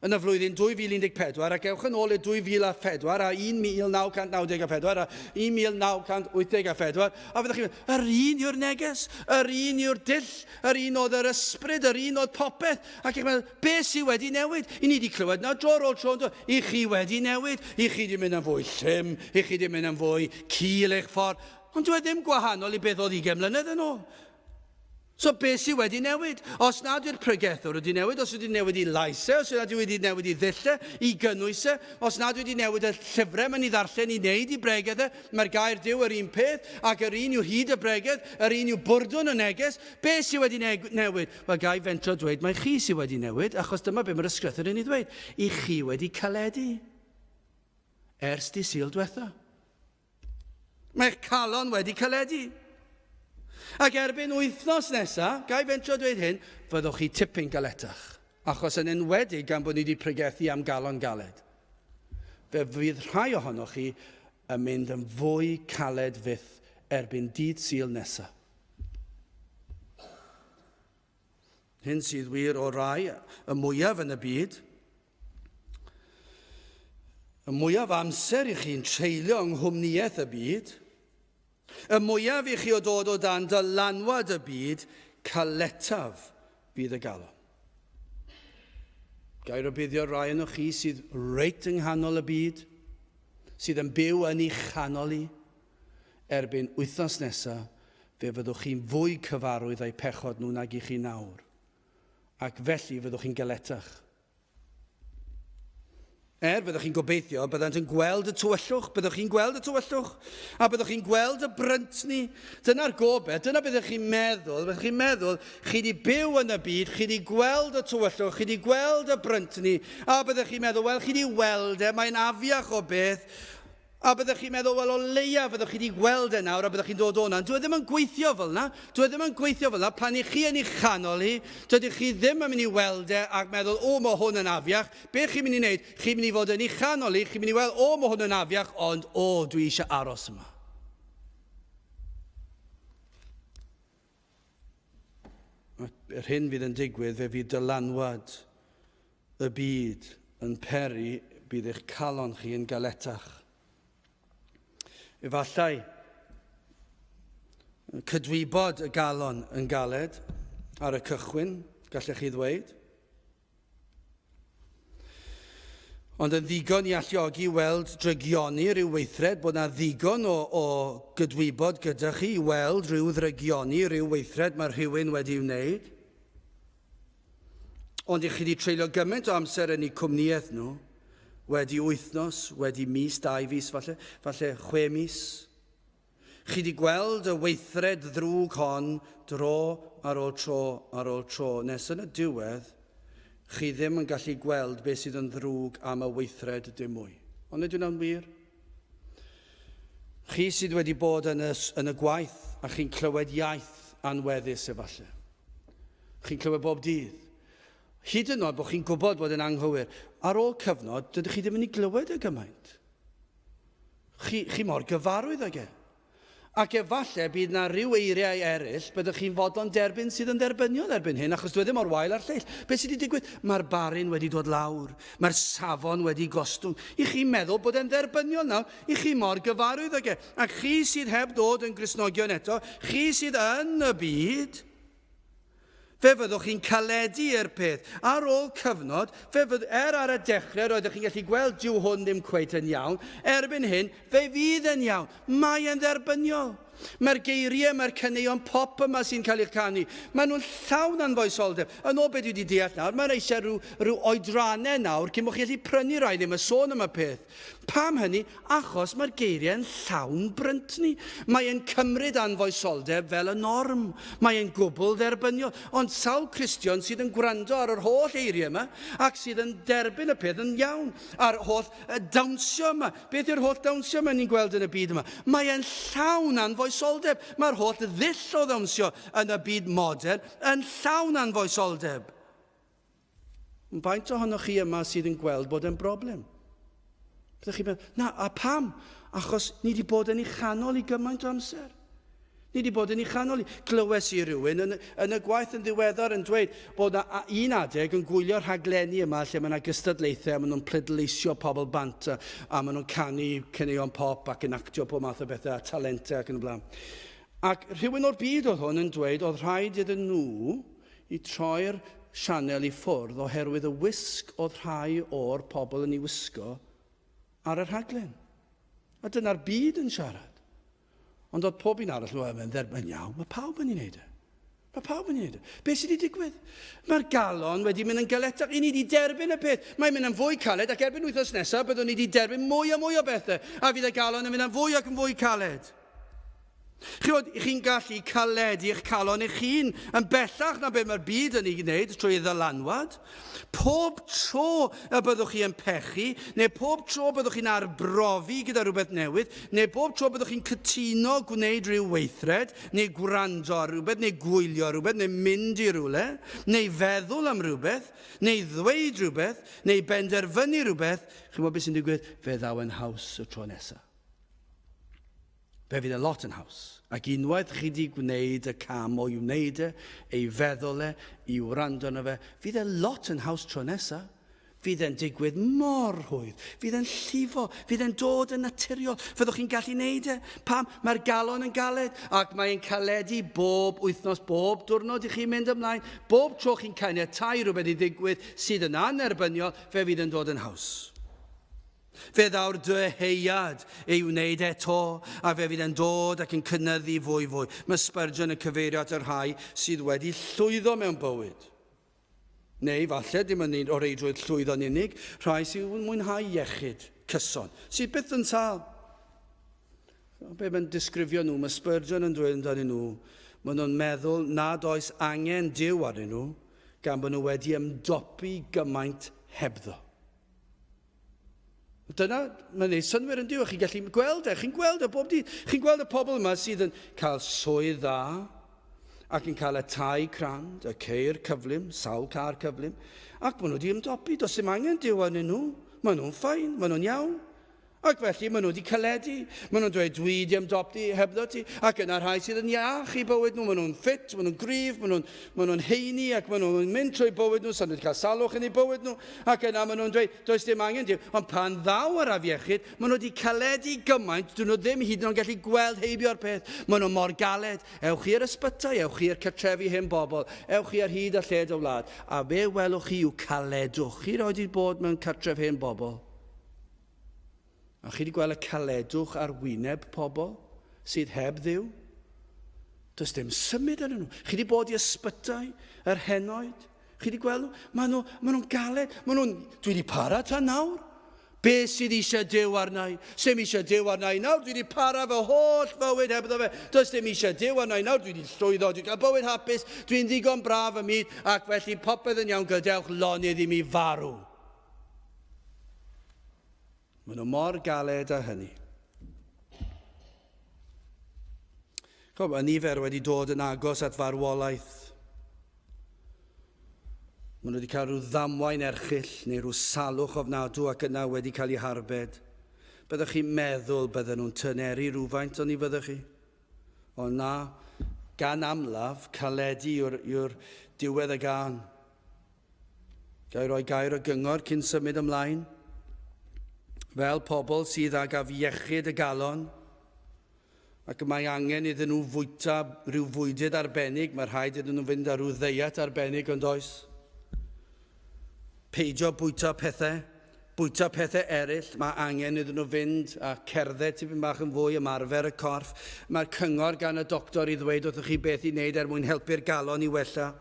yn y flwyddyn 2014 ac ewch yn ôl i 2004 a 1994 a 1984 a fyddwch chi'n mynd, yr un yw'r neges, yr un yw'r dull, yr un oedd yr ysbryd, yr un oedd popeth. Ac chi'n meddwl, beth sydd wedi newid? I ni wedi clywed na dro ar ôl tro, i chi wedi newid, i chi wedi mynd yn fwy llym, i chi wedi mynd yn fwy cul eich ffordd. Ond dwi e ddim gwahanol i beth oedd 20 mlynedd yn ôl. So beth sydd wedi newid? Os nad yw'r pregethwr wedi newid, os wedi newid i lais e, os nad yw wedi newid i ddull e, i gynnwys e, os nad wedi newid y llyfrau mae'n ei ddarllen i wneud i bregeth e, mae'r gair Duw yr un peth, ac yr un yw hyd y bregeth, yr un yw bwrdwn y neges, beth sydd wedi newid? Wel, ga i fentro dweud mai chi sydd wedi newid, achos dyma be mae'r ysgrythur yn ei ddweud. I chi wedi caledu ers di Sul diwetha. Mae'ch calon wedi caledu. Ac erbyn wythnos nesa, ga i fentro dweud hyn, fyddwch chi tipyn galetach. Achos yn enwedig gan bod ni wedi pregethu am galon galed. Fe fydd rhai ohonoch chi yn mynd yn fwy caled fyth erbyn dydd Sul nesa. Hyn sydd wir o rai y mwyaf yn y byd. Y mwyaf amser i chi'n treulio yng nghwmnïaeth y byd, y mwyaf i chi o dod o dan dylanwad y byd, caletaf fydd y galon. Ga i rybuddio rai yno chi sydd reit yng nghanol y byd, sydd yn byw yn ei chanol i, erbyn wythnos nesaf, fe fyddwch chi'n fwy cyfarwydd â'u pechod nhw nag i chi nawr, ac felly fyddwch chi'n galetach. Er, byddwch chi'n gobeithio, byddant yn gweld y tywyllwch, byddwch chi'n gweld y tywyllwch, a byddwch chi'n gweld y bryntni. Dyna'r gobeith, dyna byddwch chi'n meddwl, byddwch chi'n meddwl, chi wedi byw yn y byd, chi wedi gweld y tywyllwch, chi wedi gweld y bryntni, a byddwch chi'n meddwl, wel, chi wedi weld e, mae'n afiach o beth, A byddech chi'n meddwl, wel, o leia fyddwch chi wedi gweld e nawr a byddwch chi'n dod o 'na. Dyw e ddim yn gweithio fel 'na. Dyw e ddim yn gweithio fel 'na. Pan i chi yn ei chanol hi, dydych chi ddim yn mynd i weld e ac meddwl, o, mae hwn yn afiach. Be chi'n mynd i wneud? Chi'n mynd i fod yn ei chanol hi, chi'n mynd i weld, o, mae hwn yn afiach, ond, o, dwi eisiau aros yma. Yr hyn fydd yn digwydd, fe fydd dylanwad y byd yn peri bydd eich calon chi yn galetach. Efallai cydwybod y galon yn galed ar y cychwyn, gallech chi ddweud. Ond yn ddigon i alluogi weld drygioni rhyw weithred, bod na ddigon o, o gydwybod gyda chi i weld rhyw ddrygioni rhyw weithred mae rhywun wedi wneud. Ond i chi wedi treulio gymaint o amser yn eu cwmnïaeth nhw, wedi wythnos, wedi mis, dau fis falle, falle chwe mis, Chi 'di gweld y weithred ddrwg hon dro ar ôl tro ar ôl tro, nes yn y diwedd, chi ddim yn gallu gweld beth sydd yn ddrwg am y weithred dim mwy. Onid yw hwnna'n wir? Chi sydd wedi bod yn y, yn y gwaith a chi'n clywed iaith anweddus efallai. Chi'n clywed bob dydd. Hyd yn oed bod chi'n gwybod bod yn anghywir. Ar ôl cyfnod, dydych chi ddim yn ei glywed e gymaint. Chi, chi mor gyfarwydd ag e. Ac efallai bydd 'na ryw eiriau eraill byddwch chi'n fodlon derbyn sydd yn dderbyniol erbyn hyn, achos dyw e ddim mor wael â'r lleill. Beth sydd wedi digwydd? Mae'r barin wedi dod lawr. Mae'r safon wedi gostwng. I chi'n meddwl bod e'n dderbyniol nawr? I chi mor gyfarwydd ag e. Ac chi sydd heb ddod yn Gristnogion eto, chi sydd yn y byd, Fe fyddwch chi'n caledu i'r peth. Ar ôl cyfnod, fe fydd, er ar y dechrau roeddech chi'n gallu gweld dyw hwn ddim cweit yn iawn, erbyn hyn, fe fydd e'n iawn. Mae e'n dderbyniol. Mae'r geiriau, mae'r caneuon pop yma sy'n cael eu canu, maen nhw'n llawn anfoesoldeb. Yn ôl beth dwi wedi deall nawr, mae'n eisiau rhyw, rhyw oedrannau nawr cyn bod chi'n gallu prynu rai ddim yn sôn am y peth. Pam hynny? Achos mae'r geiriau'n llawn bryntni. Mae e'n cymryd anfoesoldeb fel y norm. Mae e'n gwbl dderbyniol. Ond sawl Cristion sydd yn gwrando ar yr holl eiriau yma ac sydd yn derbyn y peth yn iawn? A'r holl dawnsio yma. Beth yw'r holl dawnsio yma ni'n gweld yn y byd yma? Mae e'n llawn anfoesoldeb. Mae'r holl ddull o ddawnsio yn y byd modern yn llawn anfoesoldeb. Faint ohonoch chi yma sydd yn gweld bod e'n broblem? Byddwch chi'n meddwl, na, a pam? Achos ni wedi bod yn ei chanol i gymaint o amser. Ni wedi bod yn ei chanol i. Glywes i rhywun yn, yn y gwaith yn ddiweddar yn dweud bod na un adeg yn gwylio rhaglenni yma lle mae yna gystadlaethau a maen nhw'n pleidleisio pobl bant a, a maen nhw'n canu caneuon pop ac yn actio pob math o bethau a talentau ac yn y blaen. Ac rhywun o'r byd oedd hwn yn dweud oedd rhaid iddyn nhw i troi'r sianel i ffwrdd oherwydd y wisg oedd rhai o'r pobl yn ei wisgo ar y rhaglen. A dyna'r byd yn siarad. Ond oedd pob un arall, wel, mae'n dderbyn iawn, mae pawb yn ei wneud e. Mae pawb yn ei wneud e. Be sydd wedi digwydd? Mae'r galon wedi mynd yn galetach. I ni wedi derbyn y peth. Mae'n mynd yn fwy caled ac erbyn wythnos nesaf byddwn ni wedi derbyn mwy a mwy o bethau. A fydd y galon yn mynd yn fwy ac yn fwy caled. Chibod, chi'n gallu caledu eich calon eich hun yn bellach na beth mae'r byd yn ei wneud trwy ei ddylanwad. Pob tro y byddwch chi yn pechu, neu pob tro byddwch chi'n arbrofi gyda rhywbeth newydd, neu bob tro byddwch chi'n cytuno gwneud rhyw weithred, neu gwrando ar rhywbeth, neu gwylio rhywbeth, neu mynd i rywle, neu feddwl am rhywbeth, neu ddweud rhywbeth, neu benderfynu rhywbeth, chi'n gwybod beth sy'n digwydd? Fe ddaw yn haws y tro nesaf. Fe fydd e lot yn haws. Ac unwaith chi 'di gwneud y cam o'i wneud e, ei feddwl e, i wrando arno fe, fydd e lot yn haws tro nesa. Fydd e'n digwydd mor rhwydd. Fydd e'n llifo. Fydd e'n dod yn naturiol. Fyddwch chi'n gallu neud e. Pam? Mae'r galon yn galed ac mae'n caledu bob wythnos, bob diwrnod i chi mynd ymlaen. Bob tro chi'n caniatáu rhywbeth i ddigwydd sydd yn annerbyniol, fe fydd yn dod yn haws. Fe ddaw'r dyheuad ei wneud eto, a fe fydd e'n dod ac yn cynyddu fwy fwy. Mae Spurgeon yn cyfeirio at y rhai sydd wedi llwyddo mewn bywyd. Neu falle dim yn o reidrwydd llwyddo'n unig, rhai sydd yn mwynhau iechyd cyson, sydd byth yn sâl. Be mae'n disgrifio nhw, mae Spurgeon yn dweud amdanyn nhw, maen nhw'n meddwl nad oes angen Duw arnyn nhw, gan bod nhw wedi ymdopi gymaint hebddo. Dyna, mae'n gwneud synnwyr yn diw, chi'n gallu gweld e, chi'n gweld e bob dydd. Chi'n gweld y pobl yma sydd yn cael swydd dda ac yn cael y tai crand, y ceir cyflym, sawl car cyflym, ac maen nhw wedi ymdopi, does dim angen Duw arnyn nhw, maen nhw'n ffain, maen nhw'n iawn. Ac felly maen nhw wedi caledu. Maen nhw'n dweud, dwi wedi ymdopi hebddo ti. Ac yna rhai sydd yn iach i bywyd nhw, maen nhw'n ffit, maen nhw'n gryf, maen nhw'n maen nhw'n heini ac maen nhw'n mynd trwy bywyd nhw, sa'n nhw wedi cael salwch yn eu bywyd nhw. Ac yna maen nhw'n dweud, does dim angen Duw. Ond pan ddaw yr afiechyd, maen nhw wedi caledu gymaint, dyn nhw ddim hyd yn oed yn gallu gweld heibio'r peth. Maen nhw mor galed. Ewch i'r ysbytai, ewch i'r cartrefi hen bobl, ewch chi ar hyd a lled y wlad, a fe welwch chi yw caledwch. Chi roed wedi bod mewn cartref hen bobl. A chi wedi gweld y caledwch ar wyneb pobl sydd heb Dduw? Does dim symud arnyn nhw. Chi wedi bod i ysbytai, yr henoed? Chi wedi gweld nhw? Maen nhw, maen nhw'n galed. Maen nhw'n, dwi wedi para tan nawr. Be sydd eisiau Duw arna i? Sdim eisiau Duw arna i nawr. Dwi wedi para fy holl fywyd hebddo fe. Does dim eisiau Duw arna i nawr. Dwi wedi llwyddo. Dwi'n cael bywyd hapus. Dwi'n ddigon braf ym myd. Ac felly popeth yn iawn. Gadewch lonydd i mi farw. Maen nhw mor galed â hynny. Chod, mae nifer wedi dod yn agos at farwolaeth. Maen nhw wedi cael rhyw ddamwain erchyll neu rhyw salwch ofnadw ac yna wedi cael eu harbed. Byddwch chi'n meddwl bydden nhw'n tyneru rhywfaint, oni fyddwch chi? Ond na, gan amlaf, caledu yw'r, yw diwedd y gân. Ga i roi gair o gyngor cyn symud ymlaen? Fel pobl sydd ag afiechyd y galon, ac y mae angen iddyn nhw fwyta rhyw fwydydd arbennig, mae rhaid iddyn nhw fynd ar rhyw ddeiet arbennig ond oes? Peidio bwyta pethau, bwyta pethau eraill, mae angen iddyn nhw fynd a cerdded tipyn bach yn fwy, ymarfer y corff. Mae'r cyngor gan y doctor i ddweud wrthych chi beth i wneud er mwyn helpu'r galon i wella.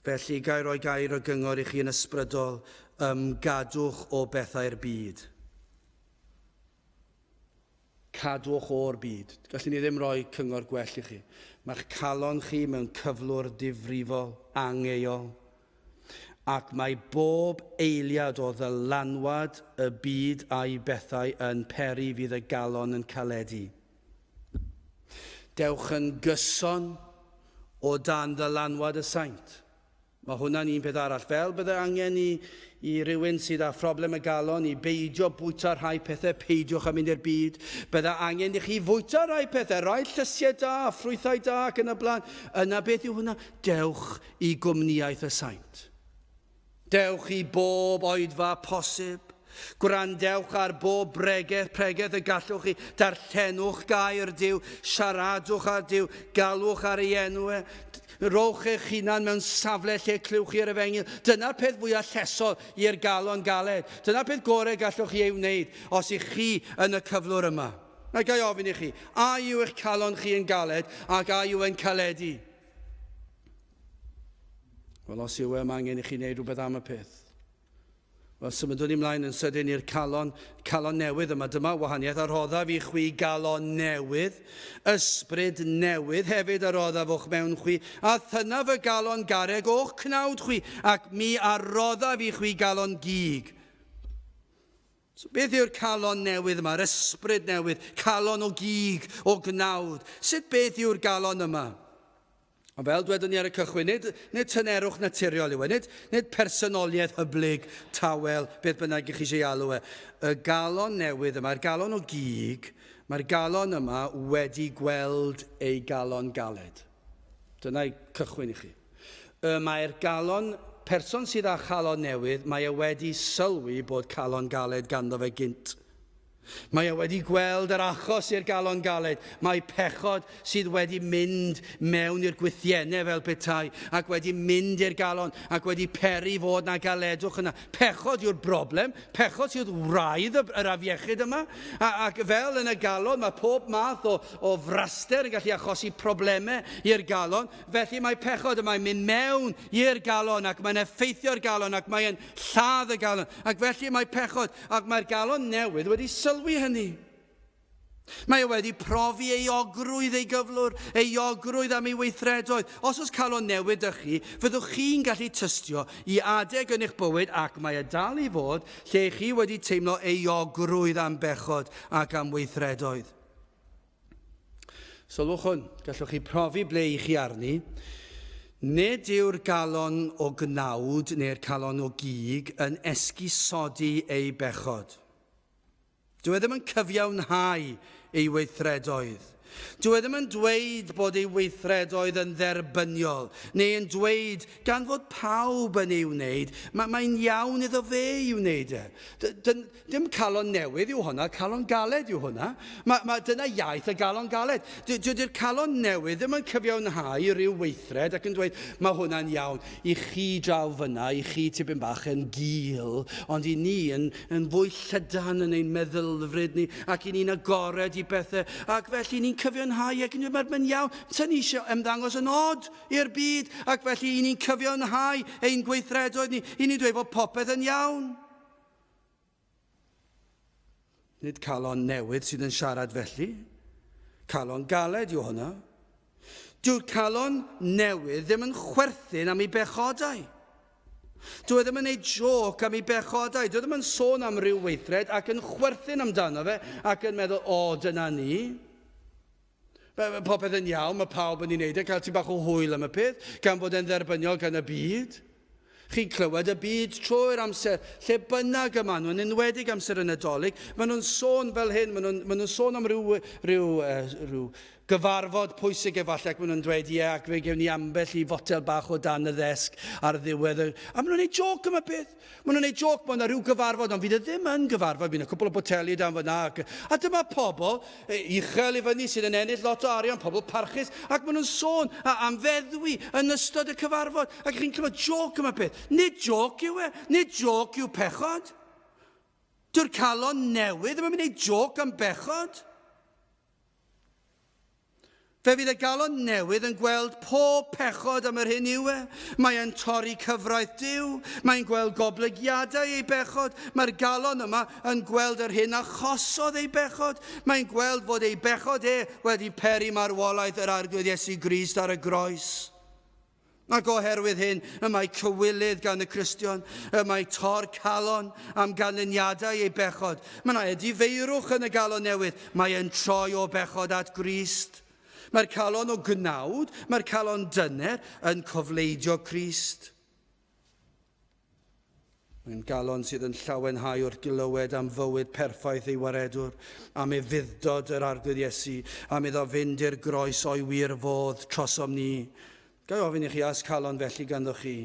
Felly, ga i roi gair o gyngor i chi yn ysbrydol, ymgadwch o bethau'r byd. Cadwch o'r byd. Gallwn ni ddim rhoi cyngor gwell i chi. Mae'ch calon chi mewn cyflwr difrifol, angeuol. Ac mae bob eiliad o ddylanwad y byd a'i bethau yn peri fydd y galon yn caledu. Dewch yn gyson o dan ddylanwad y saint. Mae hwnna'n un peth arall. Fel bydde angen i, i rywun sydd â phroblem y galon i beidio bwyta rhai pethau, peidiwch â mynd i'r byd. Bydde angen i chi fwyta rhai pethau, rhai llysiau da, ffrwythau da ac yn y blaen. Yna beth yw hwnna? Dewch i gwmnïaeth y saint. Dewch i bob oedfa posib. Gwrandewch ar bob bregeth, pregeth y gallwch chi. Darllenwch gair Duw, siaradwch â Duw, galwch ar ei enw e. Rhowch eich hunan mewn safle lle clywch chi'r efengyl. Dyna'r peth fwyaf llesol i'r galon galed. Dyna'r peth gorau gallwch chi ei wneud os ych chi yn y cyflwr yma. Mae gai ofyn i chi, a yw eich calon chi yn galed ac a yw e'n caledu? Wel, os yw e, mae angen i chi wneud rhywbeth am y peth. Wel, symudwn ni mlaen yn sydyn i'r calon, calon newydd yma. Dyma wahaniaeth a rhoddaf i chwi galon newydd, ysbryd newydd hefyd a roddaf o'ch mewn chwi, a thynnaf y galon garreg o'ch cnawd chwi, ac mi a roddaf i chwi galon gig. So beth yw'r calon newydd yma, yr ysbryd newydd, calon o gig, o gnawd? Sut beth yw'r galon yma? Ond fel dwedwn ni ar y cychwyn, nid, nid tynerwch naturiol yw e, nid, nid personoliaeth hyblyg, tawel, beth bynnag i chi eisiau alw e. Y galon newydd yma, yr galon o gig, mae'r galon yma wedi gweld ei galon galed. Dyna'i cychwyn i chi. Y mae'r galon, person sydd â chalon newydd, mae e wedi sylwi bod calon galed ganddo fe gynt. Mae e wedi gweld yr achos i'r galon galed. Mae pechod sydd wedi mynd mewn i'r gwythiennau fel petai, ac wedi mynd i'r galon, ac wedi peri fod na galedwch yna. Pechod yw'r broblem, pechod sydd wraidd yr afiechyd yma, a, ac fel yn y galon mae pob math o, o fraster yn gallu achosi problemau i'r galon, felly mae pechod yma'n mynd mewn i'r galon ac mae'n effeithio'r galon ac mae'n lladd y galon, ac felly mae pechod, ac mae'r galon newydd wedi sylwi hynny. Mae e wedi profi ei ogrwydd ei gyflwr, ei ogrwydd am ei weithredoedd. Os oes calon newydd ydych chi, fyddwch chi'n gallu tystio i adeg yn eich bywyd, ac mae e dal i fod, lle chi wedi teimlo euogrwydd am bechod ac am weithredoedd. Sylwch hwn, gallwch chi profi ble i chi arni. Nid yw'r galon o gnawd neu'r calon o gig yn esgusodi ei bechod. Dyw e ddim yn cyfiawnhau ei weithredoedd. Dyw e ddim yn dweud bod ei weithredoedd yn dderbyniol, neu yn dweud gan fod pawb yn ei wneud, mae, mae'n iawn iddo fe ei wneud e. Dyn, dim calon newydd yw hwnna, calon galed yw hwnna. Mae, mae, dyna iaith y galon galed. Dydy'r calon newydd ddim yn cyfiawnhau rhyw weithred ac yn dweud mae hwnna'n iawn. I chi draw fyna, i chi tipyn bach yn gul, ond i ni yn, yn fwy llydan yn ein meddylfryd ni, ac i ni'n agored i bethau, ac felly ni'n cyfiawnhau ac yn dweud, mae'n iawn, ta ni eisiau ymddangos yn od i'r byd, ac felly i ni'n cyfiawnhau ein gweithredoedd ni, i ni'n dweud fod popeth yn iawn. Nid calon newydd sydd yn siarad felly. Calon galed yw hwnna. Dyw'r calon newydd ddim yn chwerthin am ei bechodau. Dyw e ddim yn ei jôc am ei bechodau. Dyw e ddim yn sôn am ryw weithred ac yn chwerthin amdano fe ac yn meddwl, o, dyna ni. Popeth yn iawn, mae pawb yn ei wneud e, cael tipyn bach o hwyl am y peth, gan fod e'n dderbyniol gan y byd. Chi'n clywed y byd trwy'r amser, lle bynnag y maen nhw, yn enwedig amser y Nadolig, maen nhw'n sôn fel hyn, maen nhw'n, maen nhw'n sôn am ryw, ryw, rhyw gyfarfod pwysig efallai, ac maen nhw'n dweud, ie, yeah, ac fe gewn ni ambell i fotel bach o dan y ddesg ar ddiwedd y... A maen nhw'n gwneud joc am y peth. Maen nhw'n gwneud joc bod yna rhyw gyfarfod, ond fydd e ddim yn gyfarfod, fydd yna cwpl o boteli dan fyna. Ac, a dyma pobl uchel i fyny sydd yn ennill lot o arian, pobl parchus, ac maen nhw'n sôn am feddwi yn ystod y cyfarfod. Ac chi'n clywed joc am y peth. Nid joc yw e, nid joc yw pechod. Dyw'r calon newydd ddim yn mynd i wneud joc am bechod. Fe fydd y galon newydd yn gweld pob pechod am yr hyn yw e. Mae e'n torri cyfraith Duw. Mae'n gweld goblygiadau ei bechod. Mae'r galon yma yn gweld yr hyn achosodd ei bechod. Mae'n gweld fod ei bechod e wedi peri marwolaeth yr Arglwydd Iesu Grist ar y groes. Ac oherwydd hyn, y mae cywilydd gan y Cristion, y mae tor calon am ganlyniadau ei bechod. Mae yna edifeirwch yn y galon newydd, mae e'n troi o bechod at Grist. Mae'r calon o gnawd, mae'r calon dyner yn cofleidio Crist. Mae'n galon sydd yn llawenhau wrth glywed am fywyd perffaith ei Waredwr, am ufudd-dod yr Arglwydd Iesu, am iddo fynd i'r groes o'i wir fodd trosom ni. Ga i ofyn i chi, oes calon felly ganddoch chi?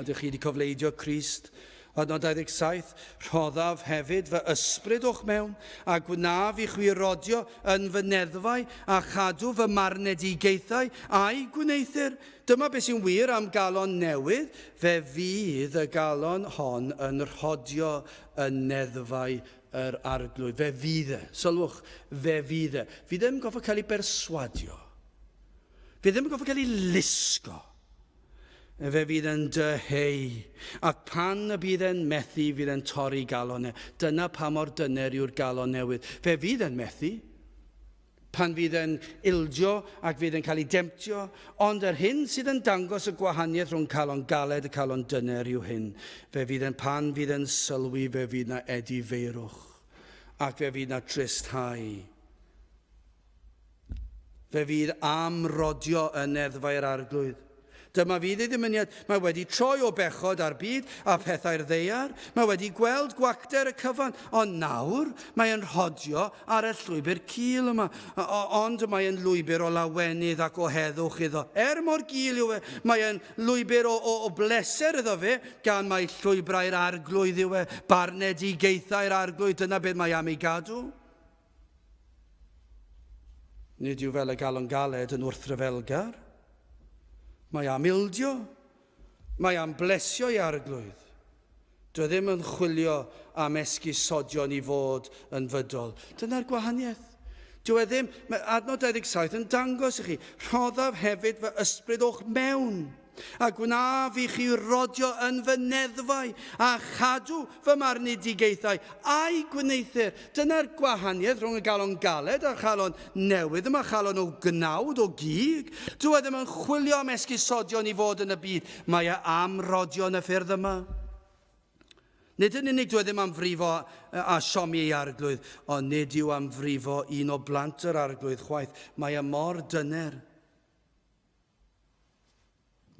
Ydych chi wedi cofleidio Crist? Adnod 27, Rhoddaf hefyd fy ysbryd o'ch mewn, a gwnaf i chwi rodio yn fy neddfau, a chadw fy marnedigaethau, a'i gwneuthur. Dyma beth sy'n wir am galon newydd, fe fydd y galon hon yn rhodio yn neddfau yr Arglwydd. Fe fydd e. Sylwch, fe fydd e. Fydd ddim yn gorfod cael ei berswadio. Fydd ddim yn gorfod cael ei lusgo. Fe fydd yn dyheu. Ac pan y bydd e'n methu, fydd e'n torri galon e. Dyna pa mor dyner yw'r galon newydd. Fe fydd e'n methu. pan fydd e'n ildio ac fydd e'n cael ei demtio, ond yr hyn sydd yn dangos y gwahaniaeth rhwng calon galed a calon dyner yw hyn, fe fydd e'n pan fydd e'n sylwi fe fydd 'na edifeirwch, ac fe fydd 'na tristhau. Fe fydd am rodio yn neddfau'r Arglwydd. Dyma fydd ei ddymuniad. Mae wedi troi o bechod a'r byd a phethau'r ddaear. Mae wedi gweld gwacter y cyfan, ond nawr mae e'n rhodio ar y llwybr cul yma. Ond mae e'n lwybr o lawenydd ac o heddwch iddo. Er mor gul yw e, mae e'n lwybr o, o, o bleser iddo fe, gan mai llwybrau'r Arglwydd yw e, barnedigaethau'r Arglwydd, dyna beth mae am ei gadw. Nid yw fel y galon galed yn wrthryfelgar. Mae am ildio. Mae am blesio i Arglwydd. Dwi e ddim yn chwilio am esgusodion i fod yn fydol. Dyna'r gwahaniaeth. Dwi e ddim, mae adnod 27 yn dangos i chi, rhoddaf hefyd fy ysbryd o'ch mewn. A gwnaf i chi rodio yn fy neddfau, a chadw fy marnedigaethau, a'i gwneuthur. Dyna'r gwahaniaeth rhwng y galon galed a'r chalon newydd yma, chalon o gnawd, o gig. Dyw e ddim yn chwilio am esgusodion i fod yn y byd, mae e am rodio yn y ffyrdd yma. Nid yn unig dyw e ddim am frifo a siomi ei arglwydd, ond nid yw am frifo un o blant yr arglwydd chwaith. Mae e mor dyner.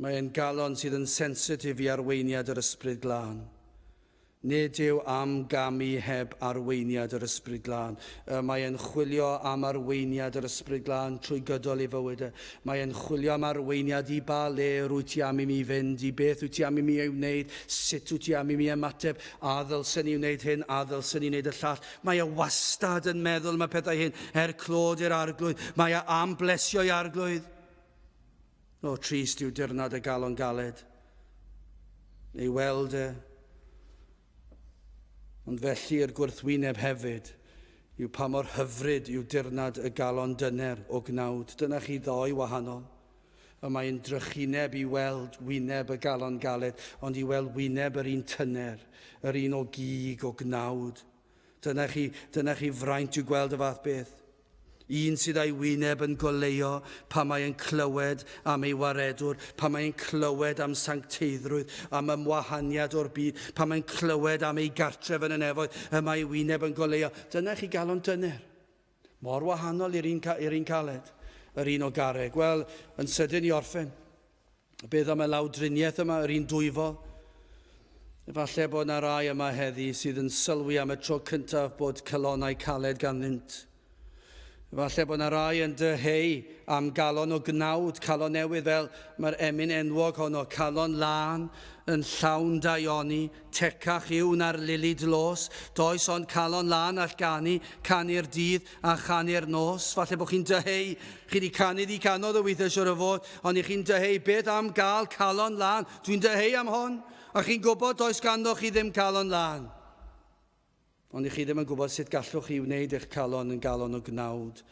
Mae e'n galon sydd yn sensitif i arweiniad yr Ysbryd Glân. Nid yw am gamu heb arweiniad yr Ysbryd Glân. Mae e'n chwilio am arweiniad yr Ysbryd Glân trwy gydol ei fywyd e. Mae e'n chwilio am arweiniad i ba le rwyt ti am i mi fynd, i beth wyt ti am i mi ei wneud, sut wyt ti am i mi ymateb, a ddylsen i wneud hyn, a ddylsen i wneud y llall. Mae e wastad yn meddwl am y pethau hyn, er clod i'r Arglwydd. Mae e am blesio'i Arglwydd. O, trist yw dirnad y galon galed. Ei weld e. Ond felly i'r gwrthwyneb hefyd yw pa mor hyfryd yw dirnad y galon dyner o gnawd. Dyna chi ddoi wahanol. Y mae'n drychineb i weld wyneb y galon galed, ond i weld wyneb yr un tyner, yr un o gig, o gnawd. Dyna chi, dyna chi fraint yw gweld y fath beth. Un sydd â'i wyneb yn goleuo pan mae e'n clywed am ei waredwr, pan mae e'n clywed am sancteiddrwydd, am ymwahaniad o'r byd, pan mae'n clywed am ei gartref yn y nefoedd, y mae ei wyneb yn goleuo. Dyna chi galon dyner. Mor wahanol i'r un, i'r un caled, yr un o garreg. Wel, yn sydyn i orffen, beth am y lawdriniaeth yma, yr un dwyfol? Efallai bod yna rai yma heddi sydd yn sylwi am y tro cyntaf bod calonnau caled ganddynt. Efallai bod yna rai yn dyheu am galon o gnawd, calon newydd fel mae'r emyn enwog honno, calon lân yn llawn daioni, tecach yw na'r lili dlos, does ond calon lân all ganu, canu'r dydd a chanu'r nos. Falle bod chi'n dyheu, chi wedi canu ddi canodd o weithiau siwr o fod, ond i chi'n dyheu beth am gael calon lân? Dwi'n dyheu am hon, a chi'n gwybod does ganddo chi ddim calon lân. Ond i chi ddim yn gwybod sut gallwch chi wneud eich calon yn galon o gnawd,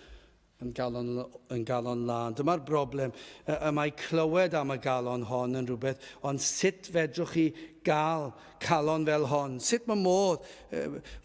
yn galon, yn galon lân. Dyma'r broblem. Y, y mae clywed am y galon hon yn rhywbeth, ond sut fedrwch chi gael calon fel hon? Sut mae modd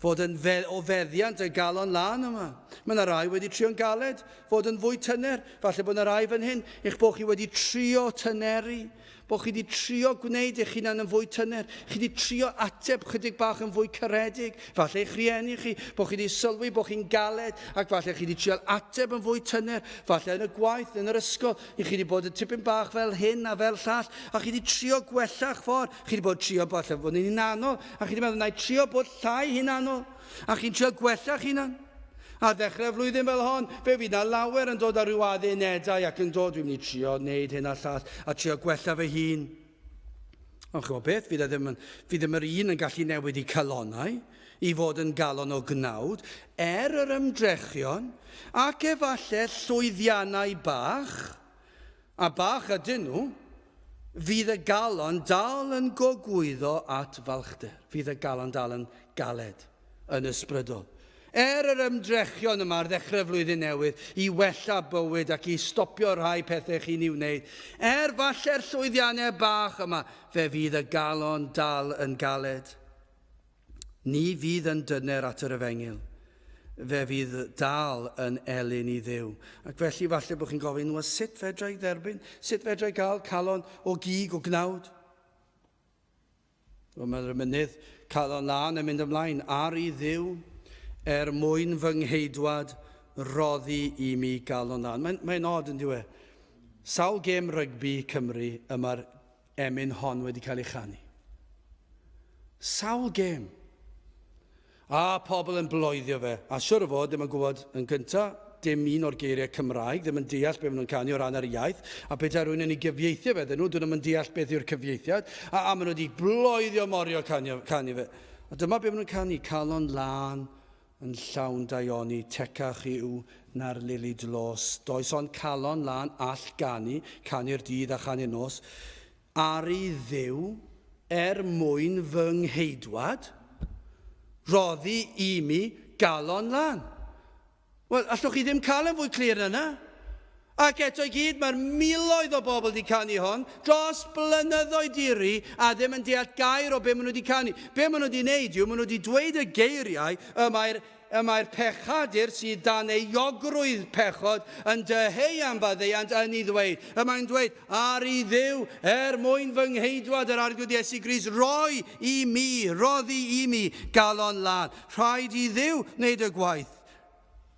fod yn fe, o feddiant y galon lân yma? Mae yna rai wedi trio'n galed fod yn fwy tyner. Falle bod yna rai fan hyn, eich bod chi wedi trio tyneru Bod chi wedi trio gwneud eich hunan yn fwy tyner, chi wedi trio ateb chydig bach yn fwy caredig, falle eich rhieni chi, bod chi wedi sylwi bod chi'n galed, ac falle chi wedi trio ateb yn fwy tyner, falle yn y gwaith, yn yr ysgol, i chi wedi bod yn tipyn bach fel hyn a fel llall, a chi wedi trio gwella'ch ffordd, chi wedi bod trio falle bod yn hunanol, a chi wedi meddwl, na i trio bod llai hunanol, a chi'n trio gwella'ch hunan. Ar ddechrau flwyddyn fel hon, fe fydd 'na lawer yn dod â rhyw addunedau ac yn dod, dwi'n mynd i trio wneud hyn a llall, a trio gwella fy hun. Ond chymod beth, fydd, e ddim, yn, fydd ddim yr un yn gallu newid i calonnau i fod yn galon o gnawd, er yr ymdrechion, ac efallai llwyddiannau bach, a bach ydyn nhw, fydd y galon dal yn gogwyddo at falchder. Fydd y galon dal yn galed, yn ysbrydol. Er yr ymdrechion yma ar ddechrau flwyddyn newydd i wella bywyd ac i stopio rhai pethau chi'n ei wneud, er falle'r llwyddiannau bach yma, fe fydd y galon dal yn galed. Ni fydd yn dyner at yr efengyl. Fe fydd dal yn elyn i Dduw. Ac felly falle bod chi'n gofyn, wel sut fedra i dderbyn? Sut fedra i gael calon o gig, o gnawd? Wel, mae'r mynydd calon lân yn mynd ymlaen ar i Dduw er mwyn fy ngheidwad roddi i mi galon lân. Mae'n mae od yn diwe. Sawl gêm rygbi Cymru y mae'r emyn hon wedi cael ei chanu. Sawl gêm. A pobl yn bloeddio fe. A siwr o fod, ddim yn gwybod yn gynta, dim un o'r geiriau Cymraeg, ddim yn deall beth maen nhw'n canu o ran yr iaith, a petai rhywun yn ei gyfieithu fe iddyn nhw, dyn nhw'n deall beth yw'r cyfieithiad, a, a maen nhw wedi bloeddio morio canu, canu fe. A dyma beth maen nhw'n canu, calon lân, Yn llawn daioni, tecach yw na'r lili dlos. Does ond calon lân all ganu, canu'r dydd a chanu'r nos. Ar i Dduw, er mwyn fy ngheidwad, roddi i mi galon lân. Wel, allwch chi ddim cael yn fwy clir na 'na. Ac eto i gyd, mae'r miloedd o bobl wedi canu hon dros blynyddoedd di-ri a ddim yn deall gair o be maen nhw wedi canu. Be maen nhw wedi wneud yw, maen nhw wedi dweud y geiriau y mae'r y mae'r pechadur sydd dan euogrwydd pechod yn dyheu am faddeuant yn ei ddweud. Y mae'n dweud, ar i Dduw, er mwyn fy ngheidwad yr Arglwydd Iesu Grist, roi i mi, roddi i mi galon lân. Rhaid i Dduw wneud y gwaith.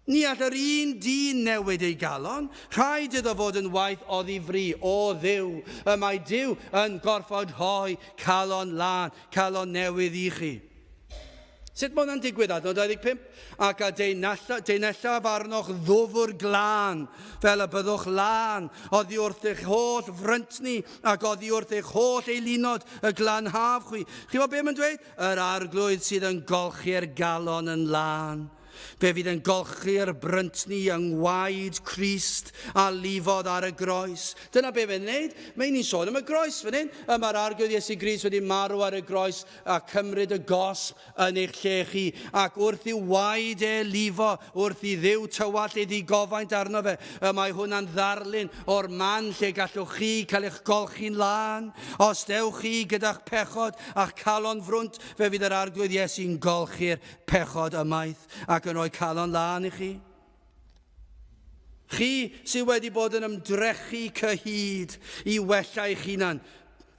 Ni all yr un dyn newid ei galon, rhaid iddo fod yn waith oddi fri, o Dduw. Y mae Duw yn gorfod rhoi calon lân, calon newydd i chi. Sut mae hwnna'n digwydd? Adnod 25. Ac a deunellaf arnoch ddwfr glân, fel y byddwch lân, oddi wrth eich holl fryntni ac oddi wrth eich holl eilunod y glanhaf chwi. Chi'n gwybod beth mae'n dweud? Yr Arglwydd sydd yn golchi'r galon yn lân. Fe fydd yn golchi'r bryntni yng ngwaed Crist a lifodd ar y groes. Dyna be fe'n wneud. Mae ni'n sôn am y groes fan hyn. Y mae'r Arglwydd Iesu Grist wedi marw ar y groes a cymryd y gosb yn eich lle chi. Ac wrth i'w waed e lifo, wrth i Dduw tywallt ei ddigofaint arno fe, y mae hwnna'n ddarlun o'r man lle gallwch chi cael eich golchi'n lân. Os dewch chi gyda'ch pechod a'ch calon frwnt, fe fydd yr Arglwydd Iesu'n golchi'r pechod ymaith ac yn rhoi calon lân i chi. Chi sydd wedi bod yn ymdrechu cyhyd i wella eich hunan.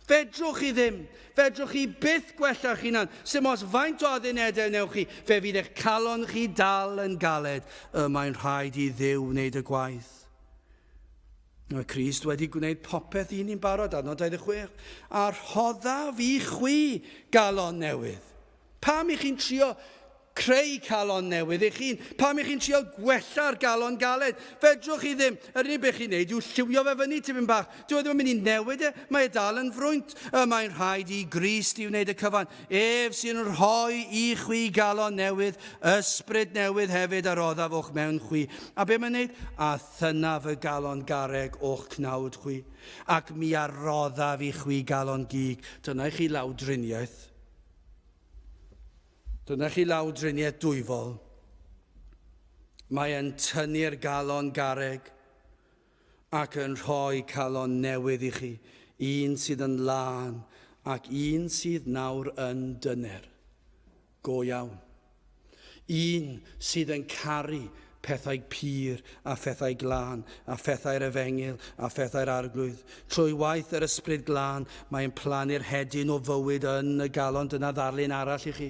Fedrwch chi ddim. Fedrwch chi byth gwella'ch hunan. Sim os faint o addunedau wnewch chi, fe fydd eich calon chi dal yn galed. Y mae'n rhaid i Dduw wneud y gwaith. Mae Crist wedi gwneud popeth i ni'n barod, adnod 26, a rhoddaf i chwi galon newydd. Pam i chi'n trio creu calon newydd eich hun? Pam i chi'n trio gwella'r galon galed? Fedrwch chi ddim. Yr unig beth chi'n neud yw lliwio fe fyny tipyn bach. Dyw e ddim yn mynd i newid e, mae e dal yn frwynt. Y mae'n rhaid i Grist i wneud y cyfan. Ef sy'n rhoi i chwi galon newydd, ysbryd newydd hefyd a roddaf o'ch mewn chwi. A be mae'n neud? A thynaf y galon garreg o'ch cnawd chwi, ac mi a roddaf i chwi galon gig. Dyna i chi lawdriniaeth. Dyna chi lawdriniaeth dwyfol. Mae e'n tynnu'r galon garreg ac yn rhoi calon newydd i chi, un sydd yn lân ac un sydd nawr yn dyner. Go iawn. Un sydd yn caru pethau pur a phethau glân, a phethau'r efengyl a phethau'r Arglwydd. Trwy waith yr Ysbryd Glân, mae'n plannu'r hedyn o fywyd yn y galon. Dyna ddarlun arall i chi.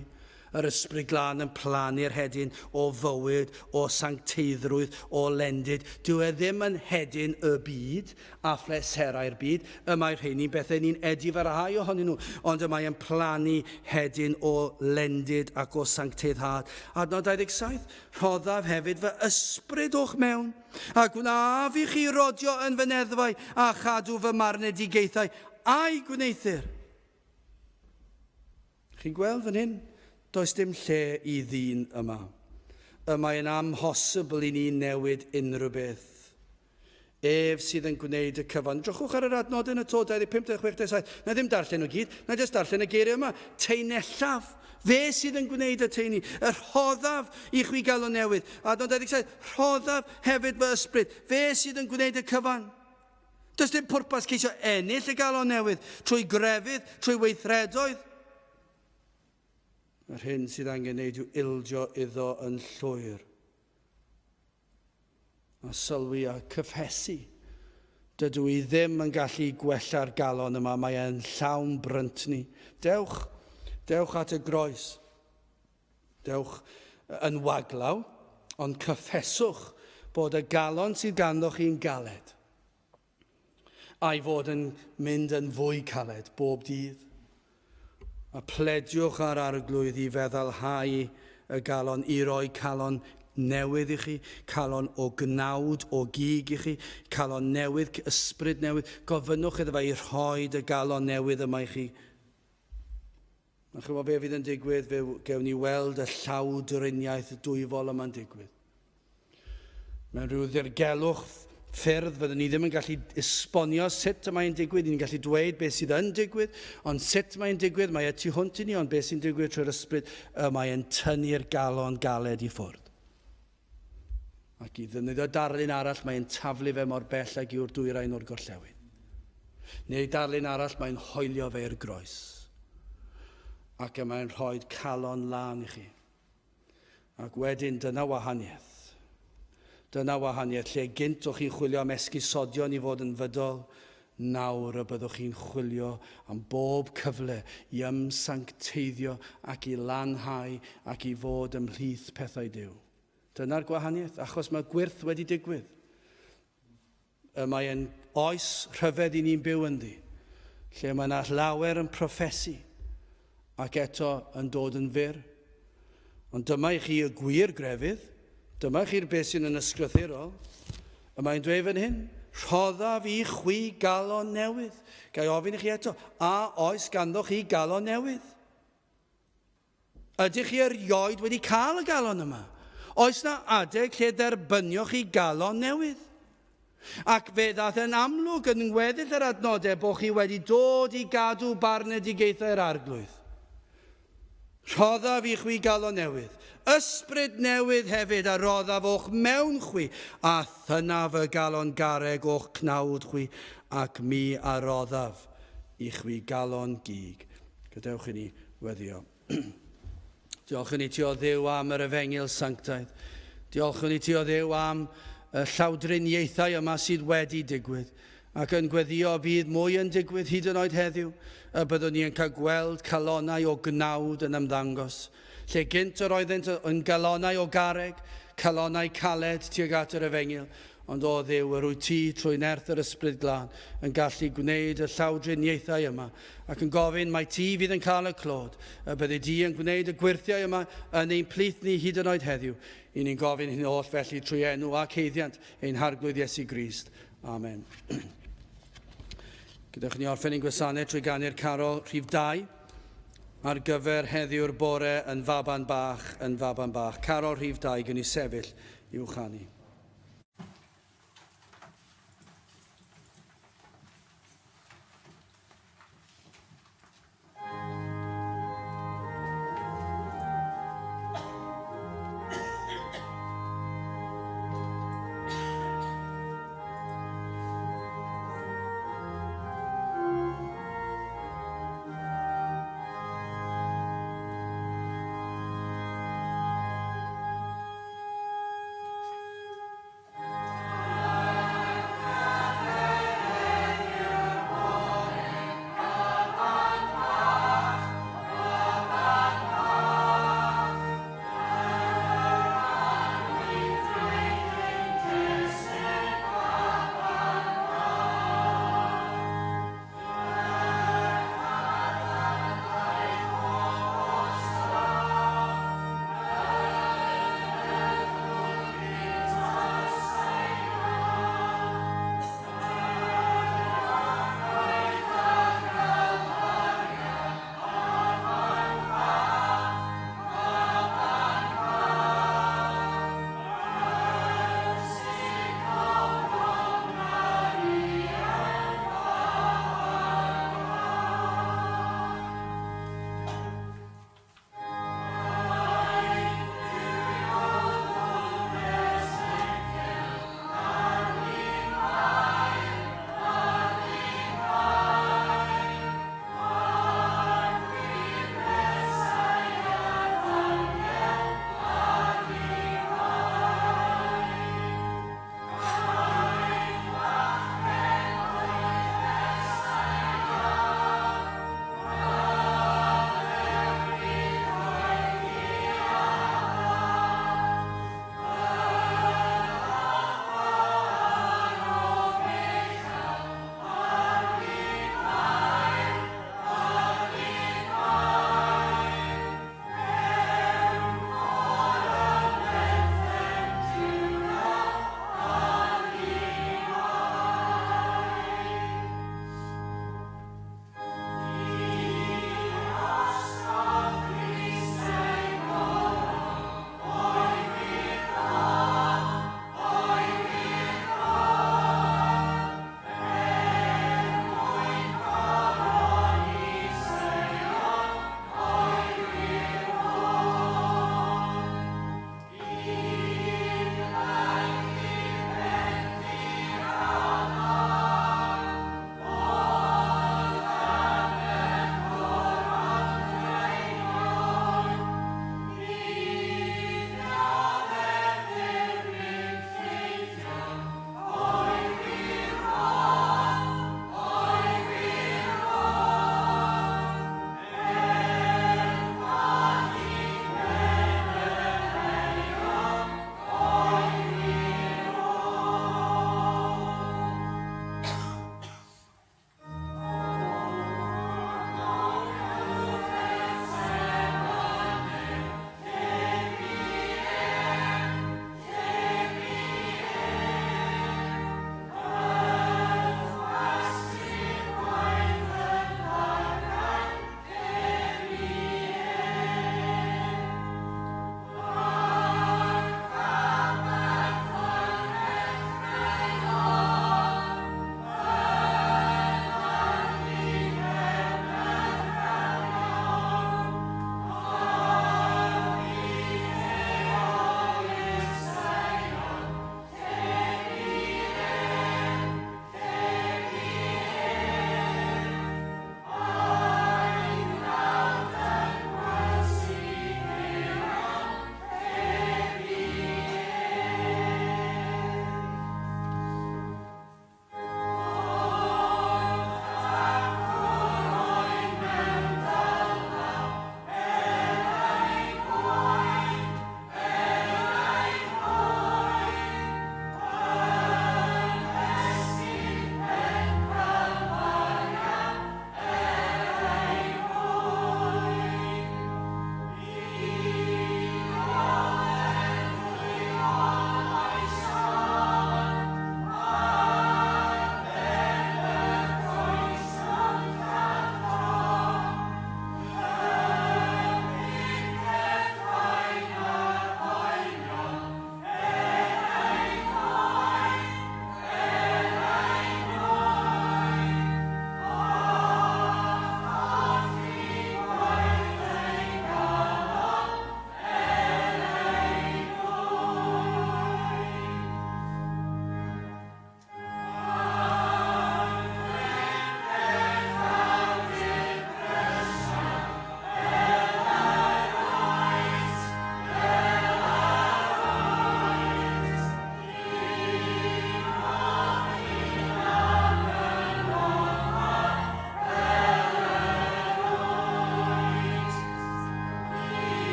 Yr Ysbryd Glân yn plannu'r hedyn o fywyd, o sancteiddrwydd, o lendid. Dyw e ddim yn hedyn y byd a phleserau'r byd. Y mae rheini'n bethau ni'n edifarhau ohonyn nhw, ond y mae yn plannu hedyn o lendid ac o sancteiddhad. Adnod 27, Rhoddaf hefyd fy ysbryd o'ch mewn, a gwnaf i chi rodio yn fy neddfau a chadw fy marnedigaethau a'i gwneuthur. Chi'n gweld fan hyn? Does dim lle i ddyn yma. Y mae'n amhosibl i ni newid unrhyw beth. Ef sydd yn gwneud y cyfan. Drychwch ar yr adnodau yn y to, 25, 26, 27. Na ddim darllen nhw gyd, na jyst darllen y geiriau yma. Teinellaf, fe sydd yn gwneud y teini. Y rhoddaf i chwi galon newydd. Adnod 27, rhoddaf hefyd fy ysbryd. Fe sydd yn gwneud y cyfan. Does dim pwrpas ceisio ennill y galon newydd trwy grefydd, trwy weithredoedd. Yr hyn sydd angen wneud yw ildio iddo yn llwyr. A sylwi a cyffesu. Dydw i ddim yn gallu gwella'r galon yma, mae e'n llawn bryntni. Dewch, dewch at y groes. Dewch yn waglaw, ond cyffeswch bod y galon sydd ganddoch chi'n galed, a'i fod yn mynd yn fwy caled bob dydd. A plediwch ar Arglwydd i feddalhau y galon, i roi calon newydd i chi, calon o gnawd, o gig i chi, calon newydd, ysbryd newydd. Gofynnwch iddo fe i rhoi y galon newydd yma i chi. A chymod be fydd yn digwydd, fe gewn ni weld y llawdriniaeth dwyfol yma'n digwydd. Mewn rhyw ddirgelwch ffyrdd, fyddwn ni ddim yn gallu esbonio sut y mae'n digwydd, ni'n gallu dweud beth sydd yn digwydd, ond sut mae'n digwydd, mae e tu hwnt i ni, ond beth sy'n digwydd trwy'r ysbryd, y mae'n tynnu'r galon galed i ffwrdd. Ac i ddefnyddio darlun arall, mae'n taflu fe mor bell ag yw'r dwyrain o'r gorllewin. Neu darlun arall, mae'n hoelio fe i'r groes. Ac y mae'n rhoi calon lân i chi. Ac wedyn, dyna wahaniaeth. Dyna wahaniaeth. Lle gynt o'ch chi'n chwilio am esgusodion i fod yn fydol, nawr y byddwch chi'n chwilio am bob cyfle i ymsancteiddio ac i lanhau ac i fod ymhlith pethau Duw. Dyna'r gwahaniaeth, achos mae gwyrth wedi digwydd. Y mae yn oes rhyfedd i ni'n byw ynddi, lle mae yna lawer yn proffesu ac eto yn dod yn fyr. Ond dyma i chi y gwir grefydd, dyma i chi'r beth sy'n yn ysgrythurol. Y mae'n dweud fan hyn, rhoddaf i chwi galon newydd. Ga i ofyn i chi eto, a oes ganddo chi galon newydd? Ydych chi erioed wedi cael y galon yma? Oes na adeg lle derbynioch chi galon newydd? Ac fe ddaeth yn amlwg yn ngweddill yr adnodau bod chi wedi dod i gadw barnedigaethau'r Arglwydd. Rhoddaf i chwi galon newydd, ysbryd newydd hefyd a roddaf o'ch mewn chwi, a thynaf y galon garreg o'ch cnawd chwi, ac mi a roddaf i chwi galon gig. Gadewch i ni weddio. Diolch i ni ti o Dduw am yr efengyl sanctaidd. Diolch i ni ti o Dduw am y llawdriniaethau yma sydd wedi digwydd. Ac yn gweddio bydd mwy yn digwydd hyd yn oed heddiw, y byddwn ni yn cael gweld calonnau o gnawd yn ymddangos. Lle gynt yr oeddent yn galonnau o garreg, calonnau caled tuag at yr efengyl, ond o Dduw, yr wyt ti trwy nerth yr Ysbryd Glân yn gallu gwneud y llawdriniaethau yma, ac yn gofyn mai ti fydd yn cael y clod, y byddi di yn gwneud y gwyrthiau yma yn ein plith ni hyd yn oed heddiw. I ni'n gofyn hyn oll felly trwy enw ac haeddiant ein Harglwydd Iesu Grist. Amen. Gadewch ni orffen ein gwasanaeth trwy ganu'r carol rhif 2 ar gyfer heddiw'r bore yn faban bach, yn faban bach. Carol rhif 2, gwn i sefyll i'w chanu.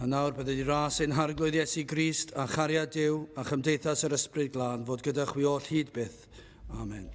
A nawr bydded i ras ein Harglwydd Iesu Grist a chariad Duw a chymdeithas yr Ysbryd Glân fod gyda chwi oll hyd byth. Amen.